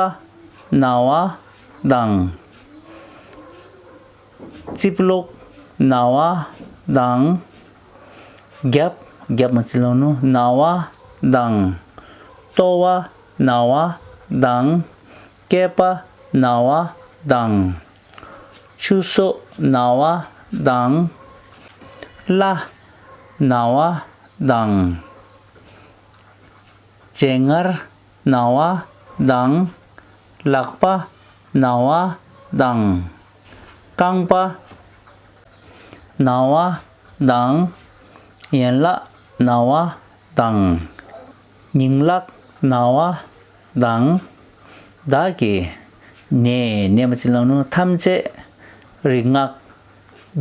ན་བ་དང་། རྩིབ་ལོགས་ན་བ་དང་། རྒྱབ། རྒྱབ་མ་ཅི་ལོང་ནུ་ན་བ་དང་། ལྟོ་བ་ན་བ་དང་། སྐེད་པ་ན་བ་དང་། ཆུ་སོ་ན་བ་དང་། བརླ་ན་བ་དང་། སྤྱན་སྔར་ན་བ་དང་། ལག་པ་ན་བ་དང་། རྐང་པ་ན་བ་དང་། ཡན་ལག་ན་བ་དང་། ཉིང་ལག་ན་བ་དང་། བདག་གི་ནད། ནད་མ་ཅི་ལོང་ནུ་ཐམས་ཅད། རིག་སྔགས་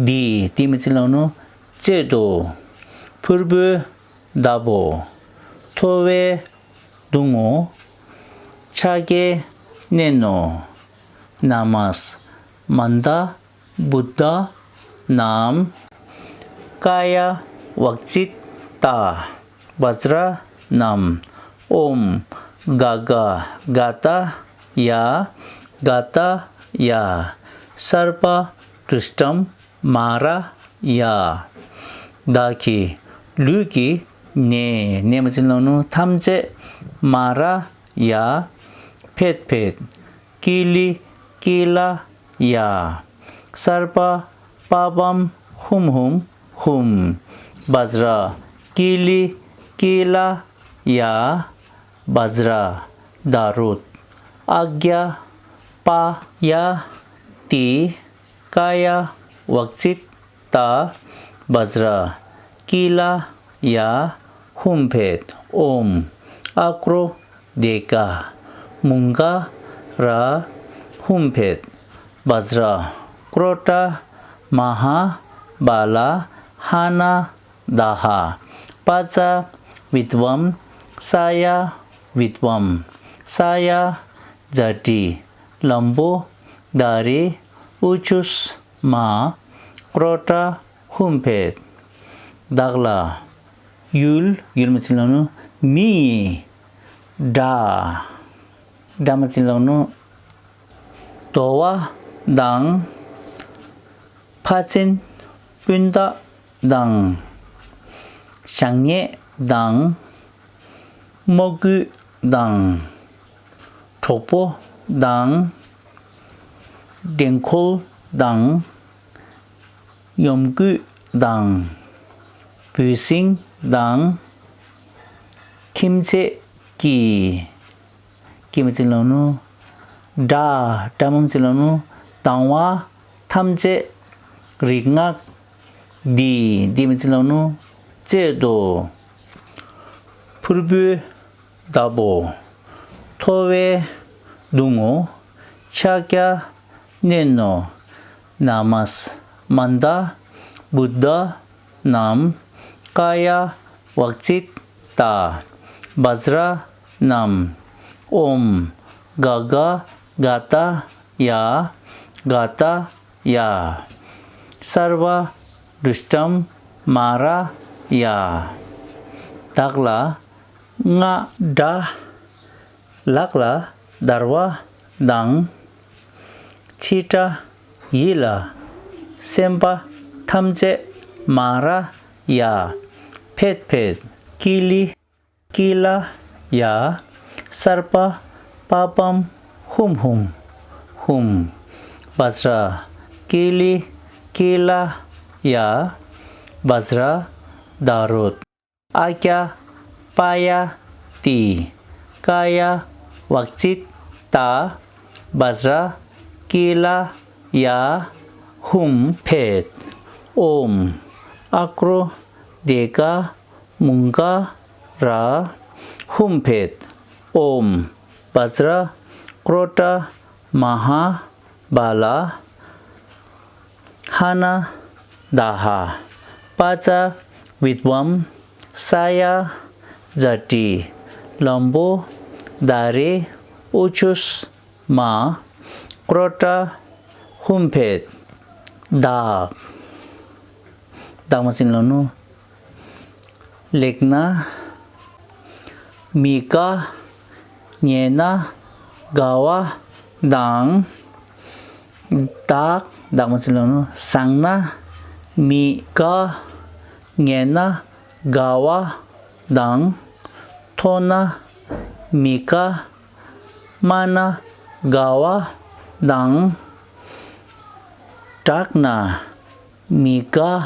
འདི། འདི་མ་ཅི་ལོང་ནུ་བཅད་དོ། ཕུར་བུའི་བདག་པོ། ཐོ་བས་བརྡུང་ངོ་། ཕྱག་གཡས་མནན་ནོ། ན་མ་སྨན་ཏ་བུདྡྷ་ནམ། ཀ་ཡ་བཀྶིཏ་ཏ་བཛྲ་ནམ། ཨོཾ་ག་ག་ག་ཏ་ཡ། ག་ཏ་ཡ། སརྦ་དུཥྚ་མ་ར་ཡ། བདག་གི་ལུས་ཀྱི་ནད། ནད་མ་ཅི་ལོང་ནུ་ཐམས་ཅད་མ་ར་ཡ། ཕཊ་ཕཊ། ཀི་ལི་ཀི་ལ་ཡ། སརྦ་པཱ་པཾ་ཧཱུྃ་ཧཱུྃ་ཧཱུྃ། བཛྲ། ཀི་ལི་ཀི་ལ་ཡ། བཛྲ། ད་རུད། ཨ་ཀྱ་པ་ཡ་ཏི། ཀ་ཡ་བཀྶིཏ་ཏ། བཛྲ་ཀི་ལ་ཡ། ཧཱུྃ་ཕཊ། ཨོཾ་ཨ་ཀྲོ་དེ་ཀ་མུང་ག་ ར་ཧཱུྃ་ཕཊ། བཛྲ་ཀྲོ་ཊ་མ་ཧཱ་བཱ་ལ་ཧ་ན་ད་ཧ། པ་ཙ་བི་ཏྭཾ་ས་ཡ་བི་ཏྭཾ་ས་ཡ་ཛ་ཏི་ལམ་བོ་དྷ་རེ་ཨུ་ཆུ་མ། ཀྲོ་ཊ་ཧཱུྃ་ཕཊ། བདག་ལ་ཡུལ། ཡུལ་མ་ཅི་ལ་ནུ་མི་ཡི་དགྲ། དགྲ་མ་ཅི་ལ་ནུ་དོ་བ་དང་། ཕ་ཚན་སྤུན་ཟླ་དང་། ཞག་ཉལ་དང་། རྨོ་རྒུད་དང་། གྲོགས་པོ་དང་། འགྲན་འཁོལ་དང་། གཡོ་འགུལ་དང་། འབུ་སྲིན་དང་། ཁྱིམ་མཚེས་ཀྱི། ཀྱི་མ་ཅི་ལ་ནུ། དགྲ། དགྲ་མ་ཅི་ལ་ནུ། སྡང་བ་ཐམས་ཅད་རིག་སྔགས་འདིས། འདིས་མ་ཅི་ལ་ནུ་བསྐྲད་དོ། ཕུར་བུའི་བདག་པོ། ཐོ་བས་བརྡུང་ངོ་། ཕྱག་རྒྱ་བསྣུན་ནོ། ན་མ་སི་མན་ད་བུདྡྷ་ནམ། ཀ་ཡ་བཀྶིཏ་ཏ་བཛྲ་ནམ། ཨོཾ་ག་ག་ག་ཏ་ཡ། ག་ཏ་ཡ། སརྦ་དུཥྚ་མ་ར་ཡ། བདག་ལ་སྔགས་དགྲ། ལག་ལ་འདར་བ་དང་། འཆི་བདག་ཡིད་ལ་སེམས་དཔའ་ཐམས་ཅད་མ་ར་ཡ། ཕཊ་ཕཊ། ཀི་ལི་ཀི་ལ་ཡ། སརྦ་པཱ་པཾ་ཧཱུྃ་ཧཱུྃ་ཧཱུྃ། བཛྲ་ཀི་ལི་ཀི་ལ་ཡ། བཛྲ་དཱ་རོ། ཨ་ཀྱ་པ་ཡ་ཏི། ཀ་ཡ་བཀྶིཏ་ཏ་བཛྲ་ཀི་ལ་ཡ། ཧཱུྃ་ཕཊ། ཨོཾ་ཨ་ཀྲོ་དེ་ཀ་མུ་ཀ་ར་ཧཱུྃ་ཕཊ། ཨོཾ་བཛྲ་ཀྲོ་ཊ་མ་ཧཱ་བཱ་ལ་ཧ་ན་ད་ཧ། པ་ཙ་བི་ཏྭཾ་ས་ཡ་ཛ་ཏི་ལམ་བོ་དྷ་རེ་ཨུ་ཆུ་མ། ཀྲོ་ཊ་ཧཱུྃ་ཕཊ། བདག། བདག་མ་ཅི་ལ་ནུ། ལེགས་ན་མི་དགའ། ཉེས་ན་དགའ་བ་དང་། བདག། བདག་མ་ཅི་ལ་ནུ། བཟང་ན་མི་དགའ། ངན་ན་དགའ་བ་དང་། མཐོ་ན་མི་དགའ། དམའ་ན་དགའ་བ་དང་། དྲག་ན་མི་དགའ།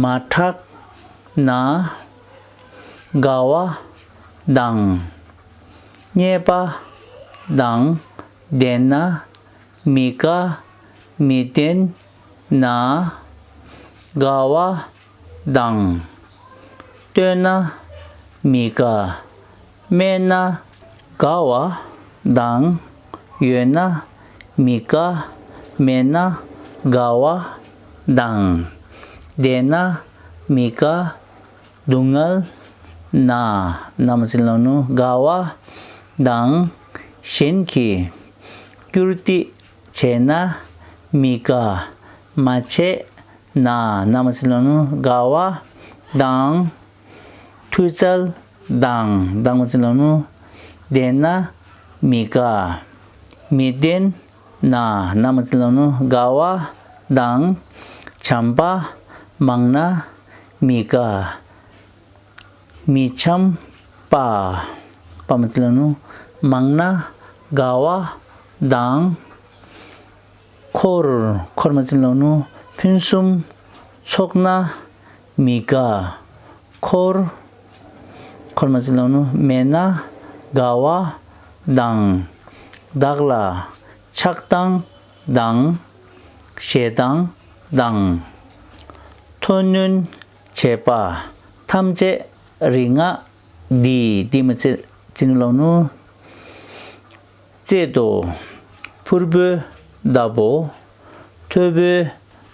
མ་དྲག་ན་དགའ་བ་དང་། རྙེད་པ་དང་ལྡན་ན་མི་དགའ། མི་ལྡན་ན་དགའ་བ་དང་། བསྟེན་ན་མི་དགའ། སྨད་ན་དགའ་བ་དང་། ཡོད་ན་མི་དགའ། མེད་ན་དགའ་བ་དང་། བདེ་ན་མི་དགའ། སྡུག་བསྔལ་ན། ན་མ་ཅི་ལ་ནུ། དགའ་བ་དང་། གཞན་གྱིས་བཀུར་སྟི་བྱས་ན་མི་དགའ། མ་བྱས་ན། ན་མ་ཅི་ལ་ནུ། དགའ་བ་དང་། མཐུ་རྩལ་དང་། དང་མ་ཅི་ལ་ནུ། ལྡན་ན་མི་དགའ། མི་ལྡན་ན། ན་མ་ཅི་ལ་ནུ། དགའ་བ་དང་། བྱམས་པ་མང་ན་མི་དགའ། མི་འཆམ་པ། པ་མ་ཅི་ལ་ནུ། མང་ན་དགའ་བ་དང་། འཁོར། འཁོར་མ་ཅི་ལ་ནུ། ཕུན་སུམ་ཚོགས་ན་མི་དགའ། འཁོར། འཁོར་མ་ཅི་ལ་ནུ། མེད་ན་དགའ་བ་དང་། བདག་ལ་ཆགས་སྡང་དང་། ཞེ་སྡང་དང་། མཐོ་གནོན་བྱེད་པ་ཐམས་ཅད་རིག་སྔགས་འདིས། འདིས་མ་ཅི་ལ་ནུ། རྩེད་དོ། ཕུར་བུའི་མདའ་བོ། ཐོ་བོས་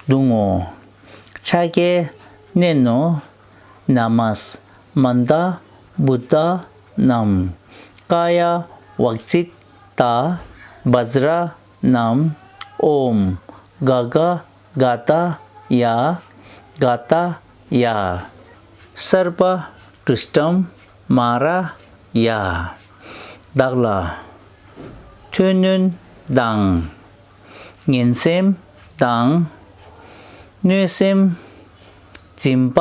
བརྡུང་ངོ་། ཕྱག་རྒྱའི་མནན་ནོ། ན་མ་སི་མན་ད་བུདྡྷ་ནམ། ཀ་ཡ་བཀ་ཙིཏྟ་བཛྲ་ནམ། ཨོཾ་ག་ག་ག་ཏ་ཡ། ག་ཏ་ཡ། སརྦ་བྷྲིཥྚ་མ་ར་ཡ། བདག་ལ་མཐུ་གནོན་དང་། ངན་སེམས་དང་། གནོད་སེམས་སྦྱིན་པ་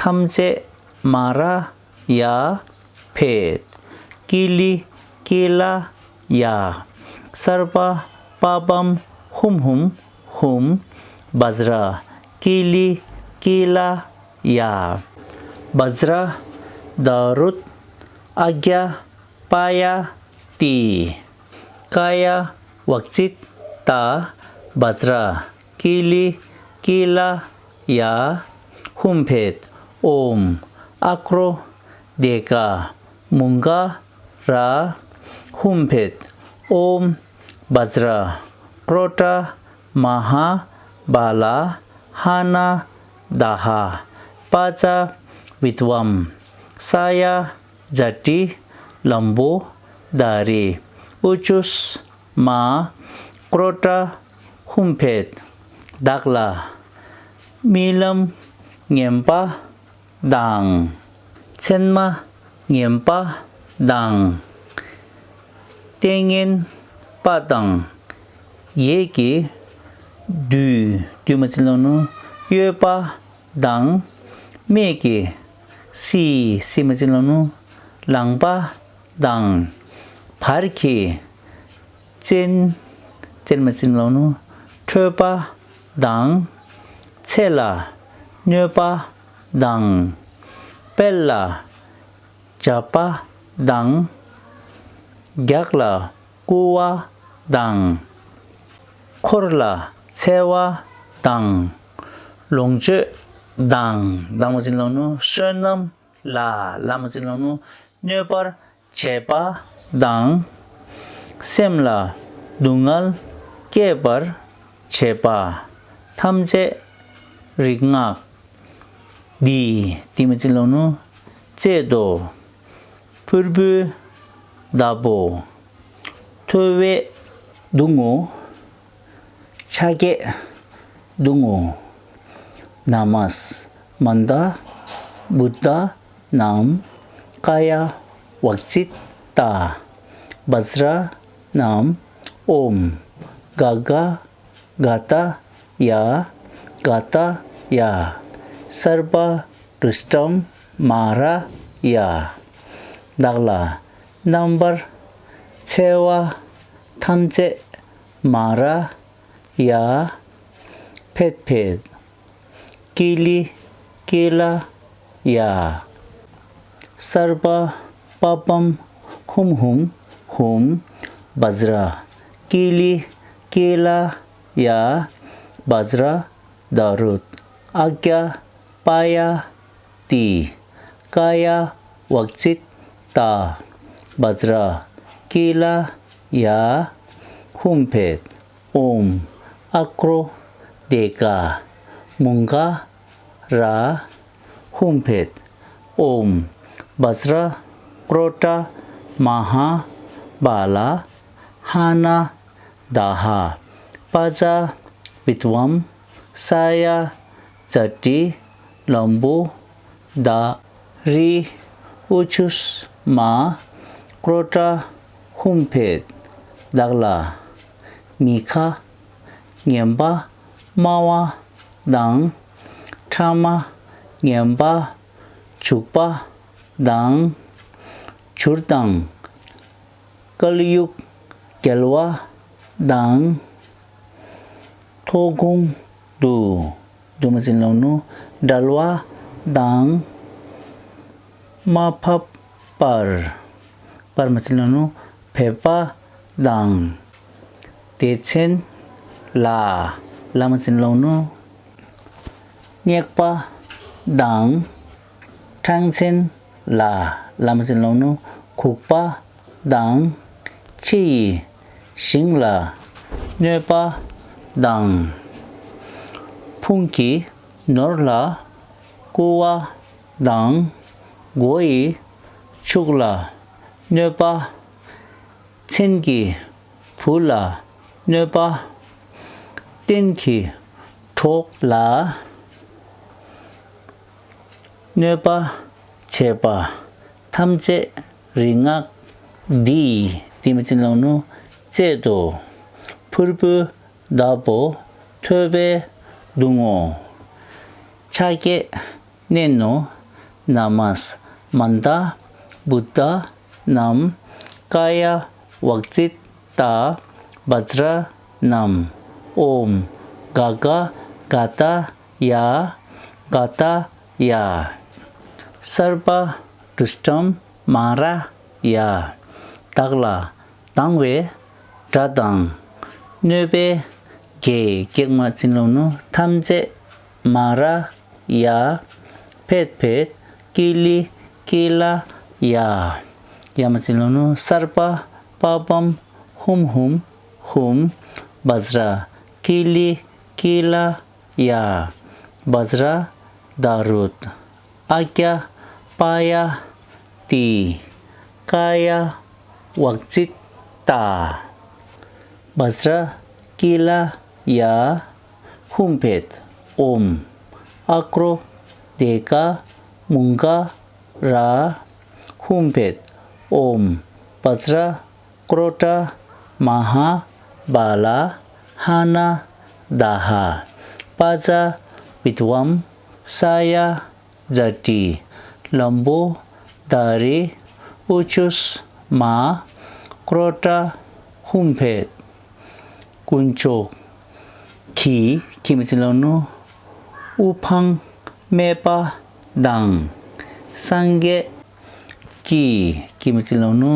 ཐམས་ཅད་མ་ར་ཡ། ཕཊ། ཀི་ལི་ཀི་ལ་ཡ། སརྦ་པཱ་པཾ་ཧཱུྃ་ཧཱུྃ་ཧཱུྃ། བཛྲ་ཀི་ལི་ཀི་ལ་ཡ། བཛྲ་དཱ་རུ་ཨ་གྱ་པ་ཡ་ཏི། ཀ་ཡ་བཀ་ཙིཏྟ་བཛྲ་ཀི་ལི་ཀི་ལ་ཡ། ཧཱུྃ་ཕཊ། ཨོཾ་ཨ་ཀྲོ་དེ་ཀ་མུ་ག་ར། ཧཱུྃ་ཕཊ། ཨོཾ་བཛྲ་ཀྲོ་ཊ་མ་ཧཱ་བ་ལ་ཧ་ན་དཱ་ཧ། པ་ཙ་བི་ཏ་བཾ་ས་ཡ་ཛ་ཏི་ལམ་བོ་དྷ་རི། ཨུ་ཅུ་སྨ། ཀྲོ་ཊ། ཧཱུྃ་ཕཊ། བདག་ལ་རྨི་ལམ་ངན་པ་དང་། མཚན་མ་ངན་པ་དང་། ལྟས་ངན་པ་དང་། ཡིད་ཀྱི་བདུད། བདུད་མ་ཅན་ལ་ནུ། གཡོ་བ་དང་། སྨད་ཀྱི་སི། སི་མ་ཅན་ལ་ནུ། ལང་པ་དང་། བར་གྱི་བཙན། བཙན་མ་ཅན་ལ་ནུ། ཁྲོས་པ་དང་། ཚེ་ལ་གནོད་པ་དང་། དཔལ་ལ་བྱ་བ་དང་། རྒྱགས་ལ་རྐུ་བ་དང་། འཁོར་ལ་འཚེ་བ་དང་། ལོངས་སྤྱོད་དང་། ལ་མ་ཅན་ལ་ནུ། བསོད་ནམས་ལ། ལ་མ་ཅན་ལ་ནུ། གནོད་པར་བྱེད་པ་དང་། སེམས་ལ་སྡུག་བསྔལ་སྐྱེད་པར་བྱེད་པ་ཐམས་ཅད་རིག་སྔགས་འདི། འདི་མ་ཅན་ལ་ནུ། རྩེད་དོ། ཕུར་བུའི་མདའ་བོ། ཐོ་བོས་བརྡུང་ངོ་། ཕྱག་རྒྱས་བརྡུང་ངོ་། ན་མ་སྨནྟ་བུདྡྷ་ནམ། ཀ་ཡ་བཀ་ཙིཏྟ་བཛྲ་ནམ། ཨོཾ་ག་ག་ག་ཏ་ཡ། ག་ཏ་ཡ། སརྦ་བྷྲིཥྚ་མ་ར་ཡ། བདག་ལ་རྣམ་པར་འཚེ་བ་ཐམས་ཅད་མ་ར་ཡ། ཕཊ་ཕཊ། ཀི་ལི་ཀི་ལ་ཡ། སརྦ་པཱ་པཾ་ཧཱུྃ་ཧཱུྃ་ཧཱུྃ། བཛྲ་ཀི་ལི་ཀི་ལ་ཡ། བཛྲ་དཱ་རུ་ཨ་གྱ་པ་ཡ་ཏི། ཀ་ཡ་བཀ་ཙིཏྟ་བཛྲ་ཀི་ལ་ཡ། ཧཱུྃ་ཕཊ། ཨོཾ་ཨ་ཀྲོ་དེ་ཀ་མུ་ག་ར། ཧཱུྃ་ཕཊ། ཨོཾ་བཛྲ་ཀྲོ་ཊ་མ་ཧཱ་བ་ལ་ཧ་ན་དཱ་ཧ། པ་ཙ་བི་ཏ་བཾ་ས་ཡ་ཛ་ཏི་ལམ་བོ་དྷ་རི། ཨུ་ཅུ་སྨ། ཀྲོ་ཊ། ཧཱུྃ་ཕཊ། བདག་ལ་མི་ཁ་ངན་པ་སྨྲ་བ་དང་། ཕྲ་མ་ངན་པ་འཇུག་པ་དང་། བྱུར་དང་། ཀཱལ་ཡུག་རྒྱལ་བ་དང་། མཐོ་གོང་དུ། དུ་མ་ཅན་ལ་ནུ། འབྲལ་བ་དང་། མ་ཕབ་པར། པར་མ་ཅན་ལ་ནུ། འབད་པ་དང་། དེ་ཚེ་ལ། ལ་མ་ཅན་ལ་ནུ། སྙེག་པ་དང་། འཕྲང་ཚེ་ལ། ལ་མ་ཅན་ལ་ནུ། གུག་པ་དང་། ཁྲི་ཡི་ཞིང་ལ་གནོད་པ་དང་། ཕུང་གི་ནོར་ལ་རྐུ་བ་དང་། སྒོ་ཡི་ཕྱུགས་ལ་གནོད་པ། མཚན་གྱི་བུ་ལ་གནོད་པ། རྟེན་གྱི་གྲོགས་ལ་གནོད་པ་བྱེད་པ་ཐམས་ཅད་རིག་སྔགས་འདི་ཡིས། འདི་མ་ཅི་ལོང་ནུ་བཅད་དོ། ཕུར་བུ་དྭགས་པོ་ཐོད་པའི་གདུང་ངོ་། ཕྱག་གཡས་མནན་ནོ་ན་མ་སྨན་ཏ་བུདྡྷ་ནམ། ཀ་ཡ་བཀྵིཏྟ་བཛྲ་ནམ། ཨོཾ་ག་ག་ག་ཏ་ཡ་ག་ཏ་ཡ། སརྦ་དུཥྚ་མ་ར་ཡ། བདག་ལ་སྡང་བའི་དགྲ་དང་། གནོད་པའི་གེགས། གེགས་མ་ཅི་ལོང་ནུ་ཐམས་ཅད་མ་ར་ཡ། ཕཊ་ཕཊ་ཀི་ལི་ཀི་ལ་ཡ། ཡ་མ་ཅི་ལོང་ནུ་སརྦ་པཱ་པཾ་ཧཱུྃ་ཧཱུྃ་ཧཱུྃ། བཛྲ་ཀི་ལི་ཀི་ལ་ཡ། བཛྲ་དཱ་རུ། ཨ་ཀྱ་པ་ཡ་ཏི། ཀ་ཡ་བཀྵིཏྟ། བཛྲ་ཀི་ལ་ཡ། ཧཱུྃ་ཕཊ། ཨོཾ་ཨ་ཀྲོ་དེ་ཀ་མུ་ག་ར། ཧཱུྃ་ཕཊ། ཨོཾ་བཛྲ་ཀྲོ་ཊ་མ་ཧཱ་བ་ལ་ཧ་ན་ད་ཧ། པ་ཙ་བི་ཏུ་ཝཾ་ས་ཡ་ཛ་ཏི། ལམ་བོ་དྷ་རེ་ཨུ་ཆུ་སྨ། ཀྲོ་ཊ་ཧཱུྃ་ཕཊ། དཀོན་མཆོག་གི། གི་མ་ཅི་ལོང་ནུ་དབུ་འཕང་སྨད་པ་དང་། སངས་རྒྱས་ཀྱི། གི་མ་ཅི་ལོང་ནུ་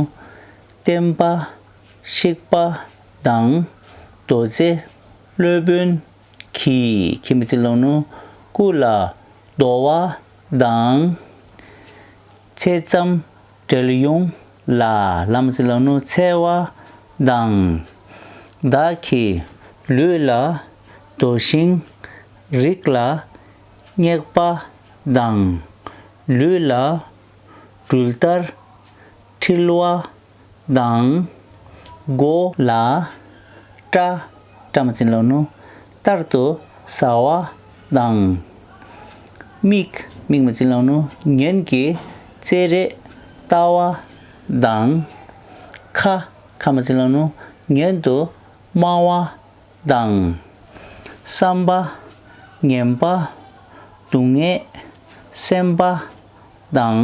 བསྟན་པ་བཤིག་པ་དང་། རྡོ་རྗེ་སློབ་དཔོན་གྱི། གི་མ་ཅི་ལོང་ནུ་སྐུ་ལ་རྡོ་བ་དང་། འཆལ་ཙམ་འབྲེལ་ཡོང་ལ། ལ་མ་ཅི་ལོང་ནུ་འཆལ་བ་དང་། བདག་གི་ལུས་ལ་རྡོ་ཤིང་རིགས་ལ་སྙེག་པ་དང་། ལུས་ལ་སྦྲུལ་ལྟར་འཁྲིལ་བ་དང་། མགོ་ལ་སྐྲ། སྐྲ་མ་ཅི་ལོང་ནུ་ལྟར་དུ་ཟ་བ་དང་། མིག་མིག་མ་ཅི་ལོང་ནུ་ངན་གྱི་ཅེ་རེ་ལྟ་བ་དང་། ཁ། ཁ་མ་ཅི་ལོང་ནུ་ངན་དུ་སྨྲ་བ་དང་། བསམ་པ་ངན་པ་སྡུག་བསྔལ་སེམས་པ་དང་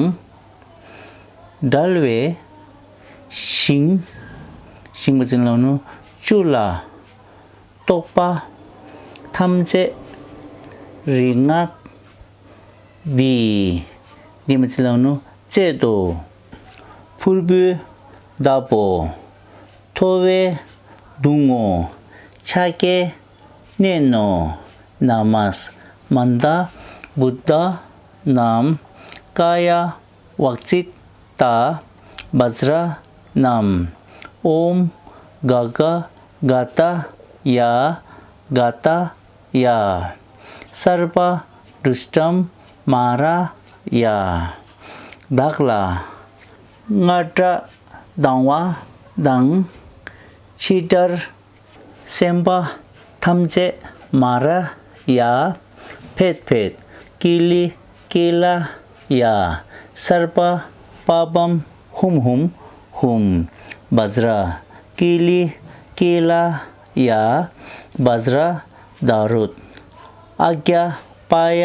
བྲལ་བའི་ཞིང་། ཞིང་མ་ཅི་ལོང་ནུ་བཅུ་ལ་གཏོགས་པ་ཐམས་ཅད་རིག་སྔགས་འདི། འདི་མ་ཅི་ལོང་ནུ་བཅད་དོ། ཕུར་བུ་དྭགས་པོ་ཐོད་པའི་གདུང་ངོ་། ཕྱག་གཡས་མནན་ནོ་ན་མ་སྨན་ཏ་བུདྡྷ་ནམ། ཀ་ཡ་བཀྵིཏྟ་བཛྲ་ནམ། ཨོཾ་ག་ག་ག་ཏ་ཡ་ག་ཏ་ཡ། སརྦ་དུཥྚ་མ་ར་ཡ། བདག་ལ་སྔར་དགྲ་སྡང་བ་དང་། ཕྱི་དགྲར་སེམས་པ་ཐམས་ཅད་མ་ར་ཡ། ཕཊ་ཕཊ་ཀི་ལི་ཀི་ལ་ཡ། སརྦ་པཱ་པཾ་ཧཱུྃ་ཧཱུྃ་ཧཱུྃ། བཛྲ་ཀི་ལི་ཀི་ལ་ཡ། བཛྲ་དཱ་རུ། ཨ་ཀྱ་པ་ཡ་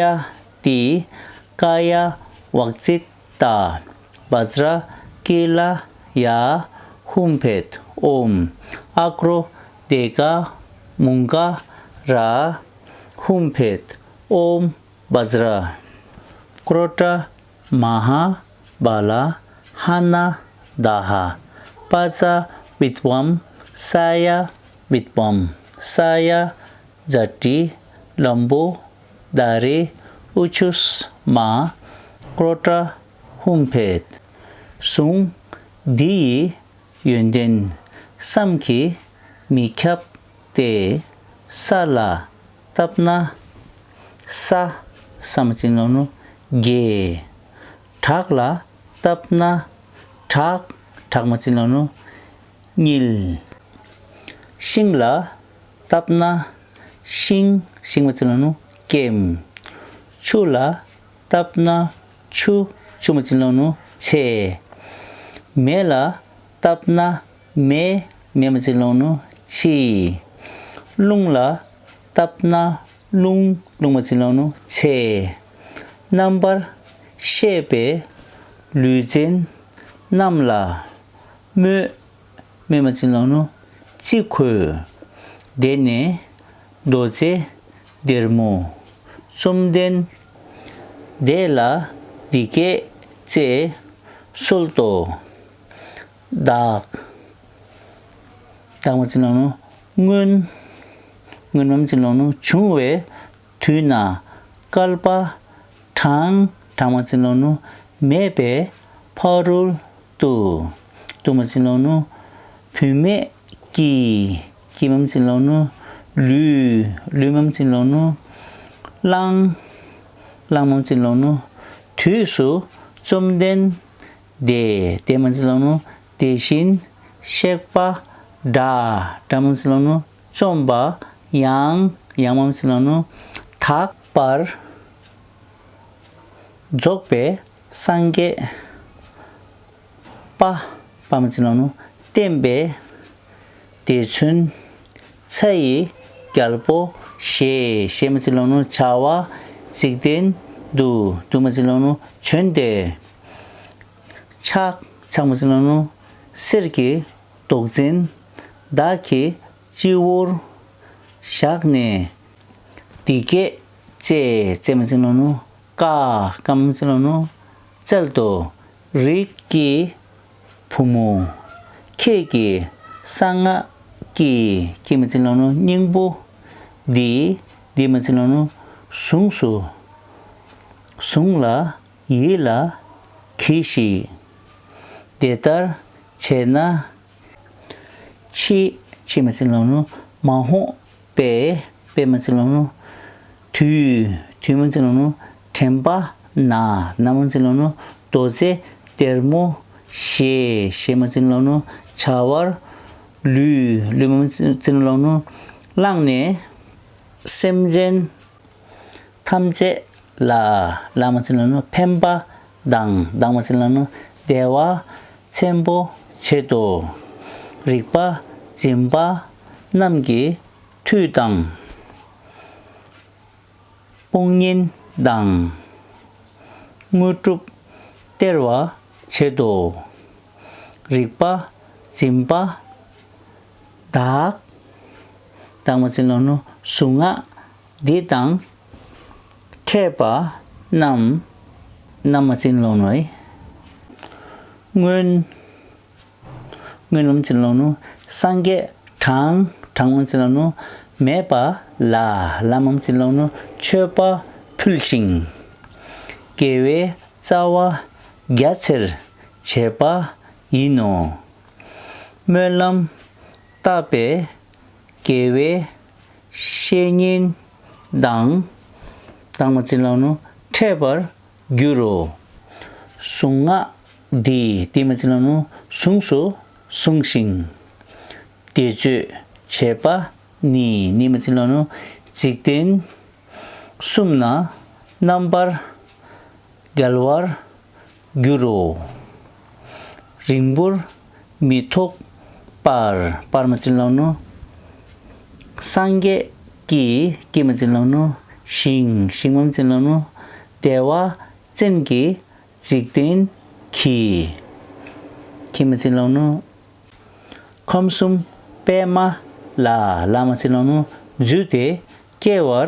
ཏི། ཀ་ཡ་བཀྵིཏ་ཏ། བཛྲ་ཀི་ལ་ཡ། ཧཱུྃ་ཕཊ། ཨོཾ་ཨ་ཀྲོ་དེ་ཀ་མུ་ག་ར། ཧཱུྃ་ཕཊ། ཨོཾ་བཛྲ་ཀྲོ་ཊ་མ་ཧཱ་བ་ལ་ཧ་ན་ད་ཧ། པ་ཙ་བི་ཏུ་ཝཾ་ས་ཡ་བི་ཏུ་ཝཾ་ས་ཡ་ཛ་ཏི། ལམ་བོ་དྷ་རེ་ཨུ་ཆུ་སྨ། ཀྲོ་ཊ་ཧཱུྃ་ཕཊ། གཟུངས་འདི་ཡི་ཡོན་ཏན་ བསམ་གྱིས་མི་ཁྱབ་སྟེ། ས་ལ་བཏབ་ན་ས། ས་མ་བཅིངས་ལོང་ནུ་དགེ། བྲག་ལ་བཏབ་ན་བྲག་བྲག་མ་བཅིངས་ལོང་ནུ་གཉིལ། ཤིང་ལ་བཏབ་ན་ཤིང་ཤིང་མ་བཅིངས་ལོང་ནུ་སྐེམ། ཆུ་ལ་བཏབ་ན་ཆུ་ཆུ་མ་བཅིངས་ལོང་ནུ་ཚེ། མེ་ལ་བཏབ་ན་མེ་མེ་མ་བཅིངས་ལོང་ནུ་འཆི། རླུང་ལ་བཏབ་ན་རླུང་རླུང་མ་བཅིངས་ལོང་ནུ་ཚེ། རྣམ་པར་ཤེས་པའི་ལུས་ཅན་རྣམས་ལ་སྨོད། སྨོད་མ་བཅིངས་ལོང་ནུ་ཅི་མཁོ། དེ་ནས་རྡོ་རྗེ་སྡེར་མོ་བཅོམ་ལྡན་འདས་ལ་འདི་སྐད་ཅེས་གསོལ་ཏོ། བདག་བདག་མ་བཅིངས་ལོང་ནུ་སྔོན། སྔོན་མ་བཅིངས་ལོང་ནུ་བྱུང་བའི་དུས་ན་བསྐལ་པ་གྲངས་གྲངས་མ་བཅིངས་ལོང་ནུ་མེད་པའི་ཕ་རོལ་ཏུ། ཏུ་མ་བཅིངས་ལོང་ནུ་བུད་མེད་ཀྱི། ཀྱི་མ་བཅིངས་ལོང་ནུ་ལུས། ལུས་མ་བཅིངས་ལོང་ནུ་གླང་། གླང་མ་བཅིངས་ལོང་ནུ་དུས་སུ་བཅོམ་ལྡན་འདས། དེ་མ་བཅིངས་ལོང་ནུ་དེ་བཞིན་གཤེགས་པ་འདྲ། འདྲ་མ་བཅིངས་ལོང་ནུ་བཅོམ་པ་ཡང་། ཡང་མ་བཅིངས་ལོང་ནུ་དག་པར་རྫོགས་པའི་སངས་རྒྱས་པ། པ་མ་བཅིངས་ལོང་ནུ་བསྟན་པའི་དེ་མཚོན་ཚ་ཡི་རྒྱལ་པོ་ཞེས་ཞེས་མ་བཅིངས་ལོང་ནུ་བྱ་བ་འཇིག་རྟེན་དུ་དུ་མ་བཅིངས་ལོང་ནུ་བྱོན་ཏེ། ཕྱག་ཕྱག་མ་བཅིངས་ལོང་ནུ་གསེར་གྱི་མདོག་ཅན་བདག་གི་སྤྱི་བོར་བཞག་ནས། འདི་སྐད་ཅེས་ཅེས་མ་བཅིངས་ལོང་ནུ་བཀའ། བཀའ་མ་བཅིངས་ལོང་ནུ་སྩལ་ཏོ། རིགས་ཀྱི་བུ་མོ། ཁྱེད་ཀྱི་གསང་སྔགས་ཀྱི། ཀྱི་མ་བཅིངས་ལོང་ནུ་སྙིང་པོ་འདི། འདི་མ་བཅིངས་ལོང་ནུ་གཟུངས་སུ། གཟུངས་ལ་ཡིད་ལ་གྱིས་ཤིག། དེ་ལྟར་བྱས་ན། འཆི། འཆི་མ་བཅིངས་ལོང་ནུ་མ་འོངས་པའི། པའི་མ་བཅིངས་ལོང་ནུ་དུས། དུས་མ་བཅིངས་ལོང་ནུ་དྲན་པ་ན། ན་མ་བཅིངས་ལོང་ནུ་རྡོ་རྗེ་སྡེར་མོ་ཞེས། ཞེས་མ་བཅིངས་ལོང་ནུ་བྱ་བར་ལུས། ལུས་མ་བཅིངས་ལོང་ནུ་བླངས་ནས་སེམས་ཅན་ཐམས་ཅད་ལ། ལ་མ་བཅིངས་ལོང་ནུ་ཕན་པ་དང་། དང་མ་བཅིངས་ལོང་ནུ་བདེ་བ་ཆེན་པོ་བྱེད་དོ། རིག་པ་འཛིན་པ་རྣམས་ཀྱི་མཐུ་དང་། དཔུང་གཉེན་དང་། དངོས་གྲུབ་སྟེར་བ་བྱེད་དོ། རིག་པ་འཛིན་པ་དག། དག་མ་བཅིངས་ལོང་ནུ་གཟུངས་སྔགས་འདི་དང་འཕྲད་པ་རྣམས། རྣམས་མ་བཅིངས་ལོང་ནུ་སྔོན། སྔོན་མ་བཅིངས་ལོང་ནུ་སངས་རྒྱས་གྲངས། གྲངས་མ་བཅིངས་ལོང་ནུ་མེད་པ་ལ། ལ་མ་བཅིངས་ལོང་ནུ་མཆོད་པ་ཕུལ་ཞིང་། དགེ་བའི་རྩ་བ་རྒྱ་ཆེར་བྱེད་པ་ཡིན་ནོ། སྨོན་ལམ་བཏབ་པའི་དགེ་བའི་བཤེས་གཉེན་དང་། དང་མ་བཅིངས་ལོང་ནུ་འཕྲད་པར་འགྱུར་རོ། གཟུངས་སྔགས་འདི། འདི་མ་བཅིངས་ལོང་ནུ་གཟུངས་སུ་བཟུང་ཞིང་། བཟླས་བརྗོད་བྱེད་པ་ནི། ནི་མ་བཅིངས་ལོང་ནུ་འཇིག་རྟེན་གསུམ་ན་རྣམ་པར་རྒྱལ་བར་འགྱུར་རོ། རིང་པོར་མི་ཐོགས་པར། པར་མ་བཅིངས་ལོང་ནུ་སངས་རྒྱས་ཀྱི། ཀྱི་མ་བཅིངས་ལོང་ནུ་ཞིང་། ཞིང་མ་བཅིངས་ལོང་ནུ་བདེ་བ་ཅན་གྱི་འཇིག་རྟེན་གྱི། གྱི་མ་བཅིངས་ལོང་ནུ་ཁམས་གསུམ་པད་མ་ལ། ལ་མ་བཅིངས་ལོང་ནུ་འཛུལ་ཏེ་སྐྱེ་བར་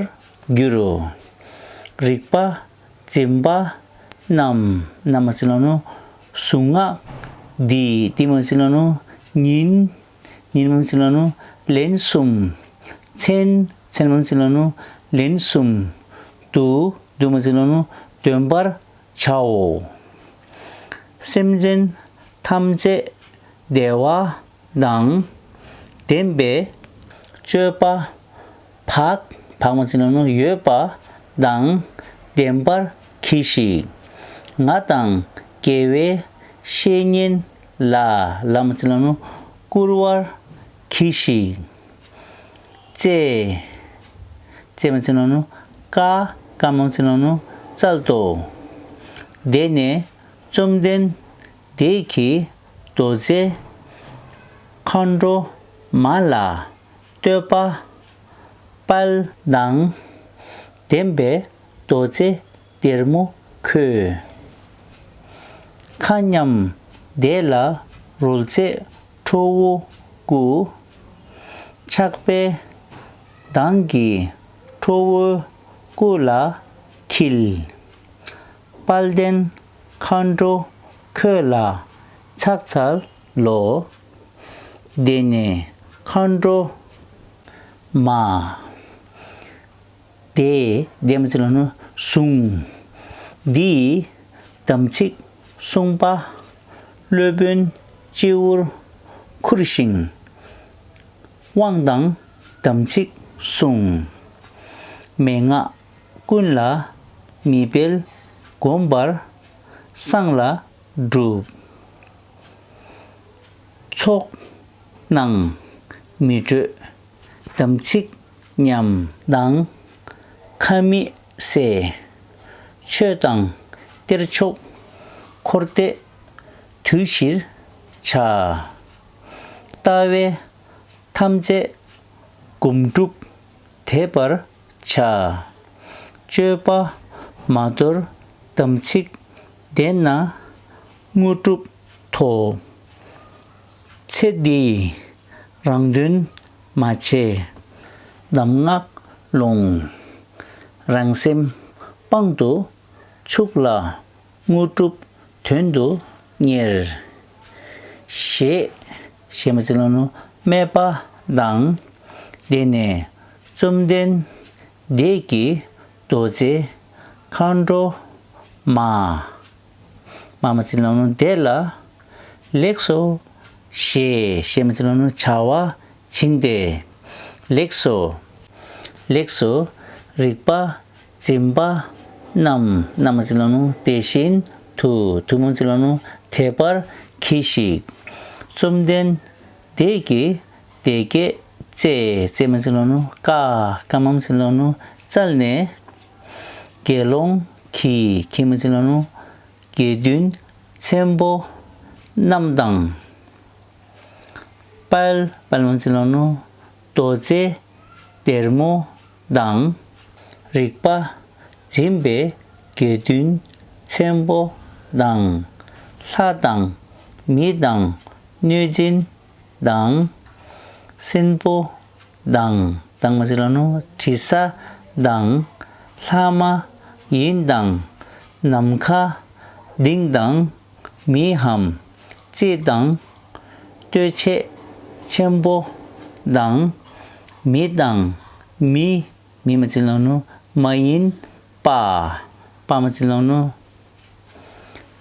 འགྱུར་རོ། རིག་པ་འཛིན་པ་རྣམས། རྣམས་མ་བཅིངས་ལོང་ནུ་གཟུངས་སྔགས་འདི། འདི་མ་བཅིངས་ལོང་ནུ་ཉིན། ཉིན་མ་བཅིངས་ལོང་ནུ་ལན་གསུམ། མཚན། མཚན་མ་བཅིངས་ལོང་ནུ་ལན་གསུམ། དུ། དུ་མ་བཅིངས་ལོང་ནུ་འདོན་པར་བྱའོ། སེམས་ཅན་ཐམས་ཅད་བདེ་བ་དང་ ལྡན་པའི་སྤྱོད་པ་བག་བག་མ་ཟེར་ན་ནོ་ཡོད་པ་དང་ལྡན་པར་གྱིས་ཤིག་ང་དང་དགེ་བའི་བཤེས་གཉེན་ལ་ལ་མ་ཟེར་ན་ནོ་བཀུར་བར་གྱིས་ཤིག་ཙེ། ཙེ་མ་ཟེར་ན་ནོ་ཀ་ཀ་མ་ཟེར་ན་ནོ་སྩལ་ཏོ། དེ་ནས་བཅོམ་ལྡན་འདས་ཀྱིས་རྡོ་རྗེ་མཁའ་འགྲོ་མ་ལ་བསྟོད་པ་དཔལ་དང་ལྡན་པའི་རྡོ་རྗེ་སྡེར་མོ་ཁོས། མཁའ་མཉམ་དེ་ལ་རོལ་རྩེད་ཁྲོ་བོ་སྐུ། ཆགས་པའི་མདངས་ཀྱིས་ཁྲོ་བོའི་སྐུ་ལ་འཁྱིལ། དཔལ་ལྡན་མཁའ་འགྲོ་ཁྱོད་ལ་ཕྱག་འཚལ་ལོ། དེ་ནས་མཁའ་འགྲོ་མ། དེ་དེ་མ་ཟེར་ན་ནོ་གཟུངས། འདིས་དམ་ཚིག་བསྲུང་བ་སློབ་དཔོན་སྤྱི་བོར་ཁུར་ཞིང་། དབང་དང་དམ་ཚིག་བསྲུང་། མན་ངག་ཀུན་ལ་མི་སྤེལ་བསྒོམ་པར་སངས་ལ་སྒྲུབ། ཚོགས་གནང་མི་གྲོལ་དམ་ཚིག་ཉམས་དང་ཁ་མི་གསལ། ཆོས་དང་གཏེར་མཆོག་འཁོར་འདས་དུས་བཞིར་བྱ། ལྟ་བའི་ཐམས་ཅད་སྒོམ་སྒྲུབ་དེས་པར་བྱ། སྤྱོད་པ་མ་དོར་དམ་ཚིག་ལྡན་ན་དངོས་གྲུབ་ཐོབ། ཚེ་འདིའི་རང་དོན་མ་བྱས་གདམས་ངག་ལོངས། རང་སེམས་དཔང་དུ་ཆུག་ལ་དངོས་གྲུབ་དོན་དུ་གཉེར། ཞེས་ཞེས་མ་ཟེར་ན་ནོ་སྨྲས་པ་དང་། དེ་ནས་བཅོམ་ལྡན་འདས་ཀྱིས་རྡོ་རྗེ་མཁའ་འགྲོ་མ། མ་མ་ཟེར་ན་ནོ་དེ་ལ་ལེགས་སོ། ཞེས་ཞེས་མ་ཟེར་ན་ནོ་བྱ་བ་བྱིན་ཏེ། ལེགས་སོ། ལེགས་སོ། རིག་པ་འཛིན་པ་རྣམས་རྣམས་མ་ཟེར་ན་ནོ་དེ་བཞིན་དུ་དུ་མ་ཟེར་ན་ནོ་དད་པར་གྱིས་ཤིག་བཅོམ་ལྡན་འདས་ཀྱིས་དེ་སྐད་ཙེ་ཙེ་མ་ཟེར་ན་ནོ་ཀ་ཀ་མ་མ་ཟེར་ན་ནོ་སྩལ་ནས། དགེ་སློང་གི་གི་མ་ཟེར་ན་ནོ་དགེ་འདུན་ཆེན་པོ་རྣམས་དང་། དཔལ་དཔལ་མ་ཟེར་ན་ནོ་རྡོ་རྗེ་སྡེར་མོ་དང་། རིག་པ་འཛིན་པའི་དགེ་འདུན་ཆེན་པོ་དང་། ལྷ་དང་མི་དང་གནོད་སྦྱིན་དང་། སྲིན་པོ་དང་དང་མ་ཟེར་ན་ནོ་དྲི་ཟ་དང་། ལྷ་མ་ཡིན་དང་། ནམ་མཁའ་ལྡིང་དང་། མིའམ་རྩིས་དང་། ལྟོས་བཅས་ཆེན་པོ་དང་། མི་དང་མི་མི་མ་ཟེར་ན་ནོ་མ་ཡིན་པ། པ་མ་ཟེར་ན་ནོ་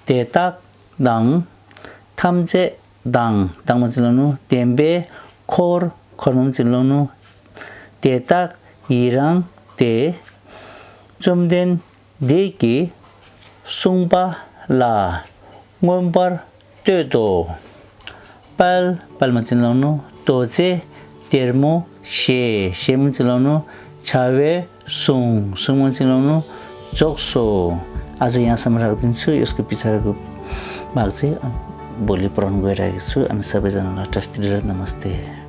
དེ་དག་དང་། ཐམས་ཅད་དང་དང་མ་ཟེར་ན་ནོ་ལྡན་པའི་འཁོར་འཁོར་མ་ཟེར་ན་ནོ་དེ་དག་ཡི་རངས་ཏེ། བཅོམ་ལྡན་འདས་ཀྱིས་གསུངས་པ་ལ་མངོན་པར་བསྟོད་དོ། དཔལ་དཔལ་མ་ཟེར་ན་ནོ་རྡོ་རྗེ་སྡེར་མོ་ཞེས་ཞེས་མ་ཟེར་ན་ནོ་བྱ་བའི་གཟུངས་གཟུངས་མ་ཟེར་ན་ནོ་རྫོགས་སོ། ཨ་ཙི་ཡང་སམ་རག་དིན་ཚུ་ཡོས་ཀི་པི་ཚ་ར་གུ་མག་ཙེ་བོ་ལི་པྲོན་གོ་ར་གི་ཚུ་ཨན་ས་བེ་ཛ་ན་ལ་ཏྲ་སྟི་ར་ན་མ་སྟེ།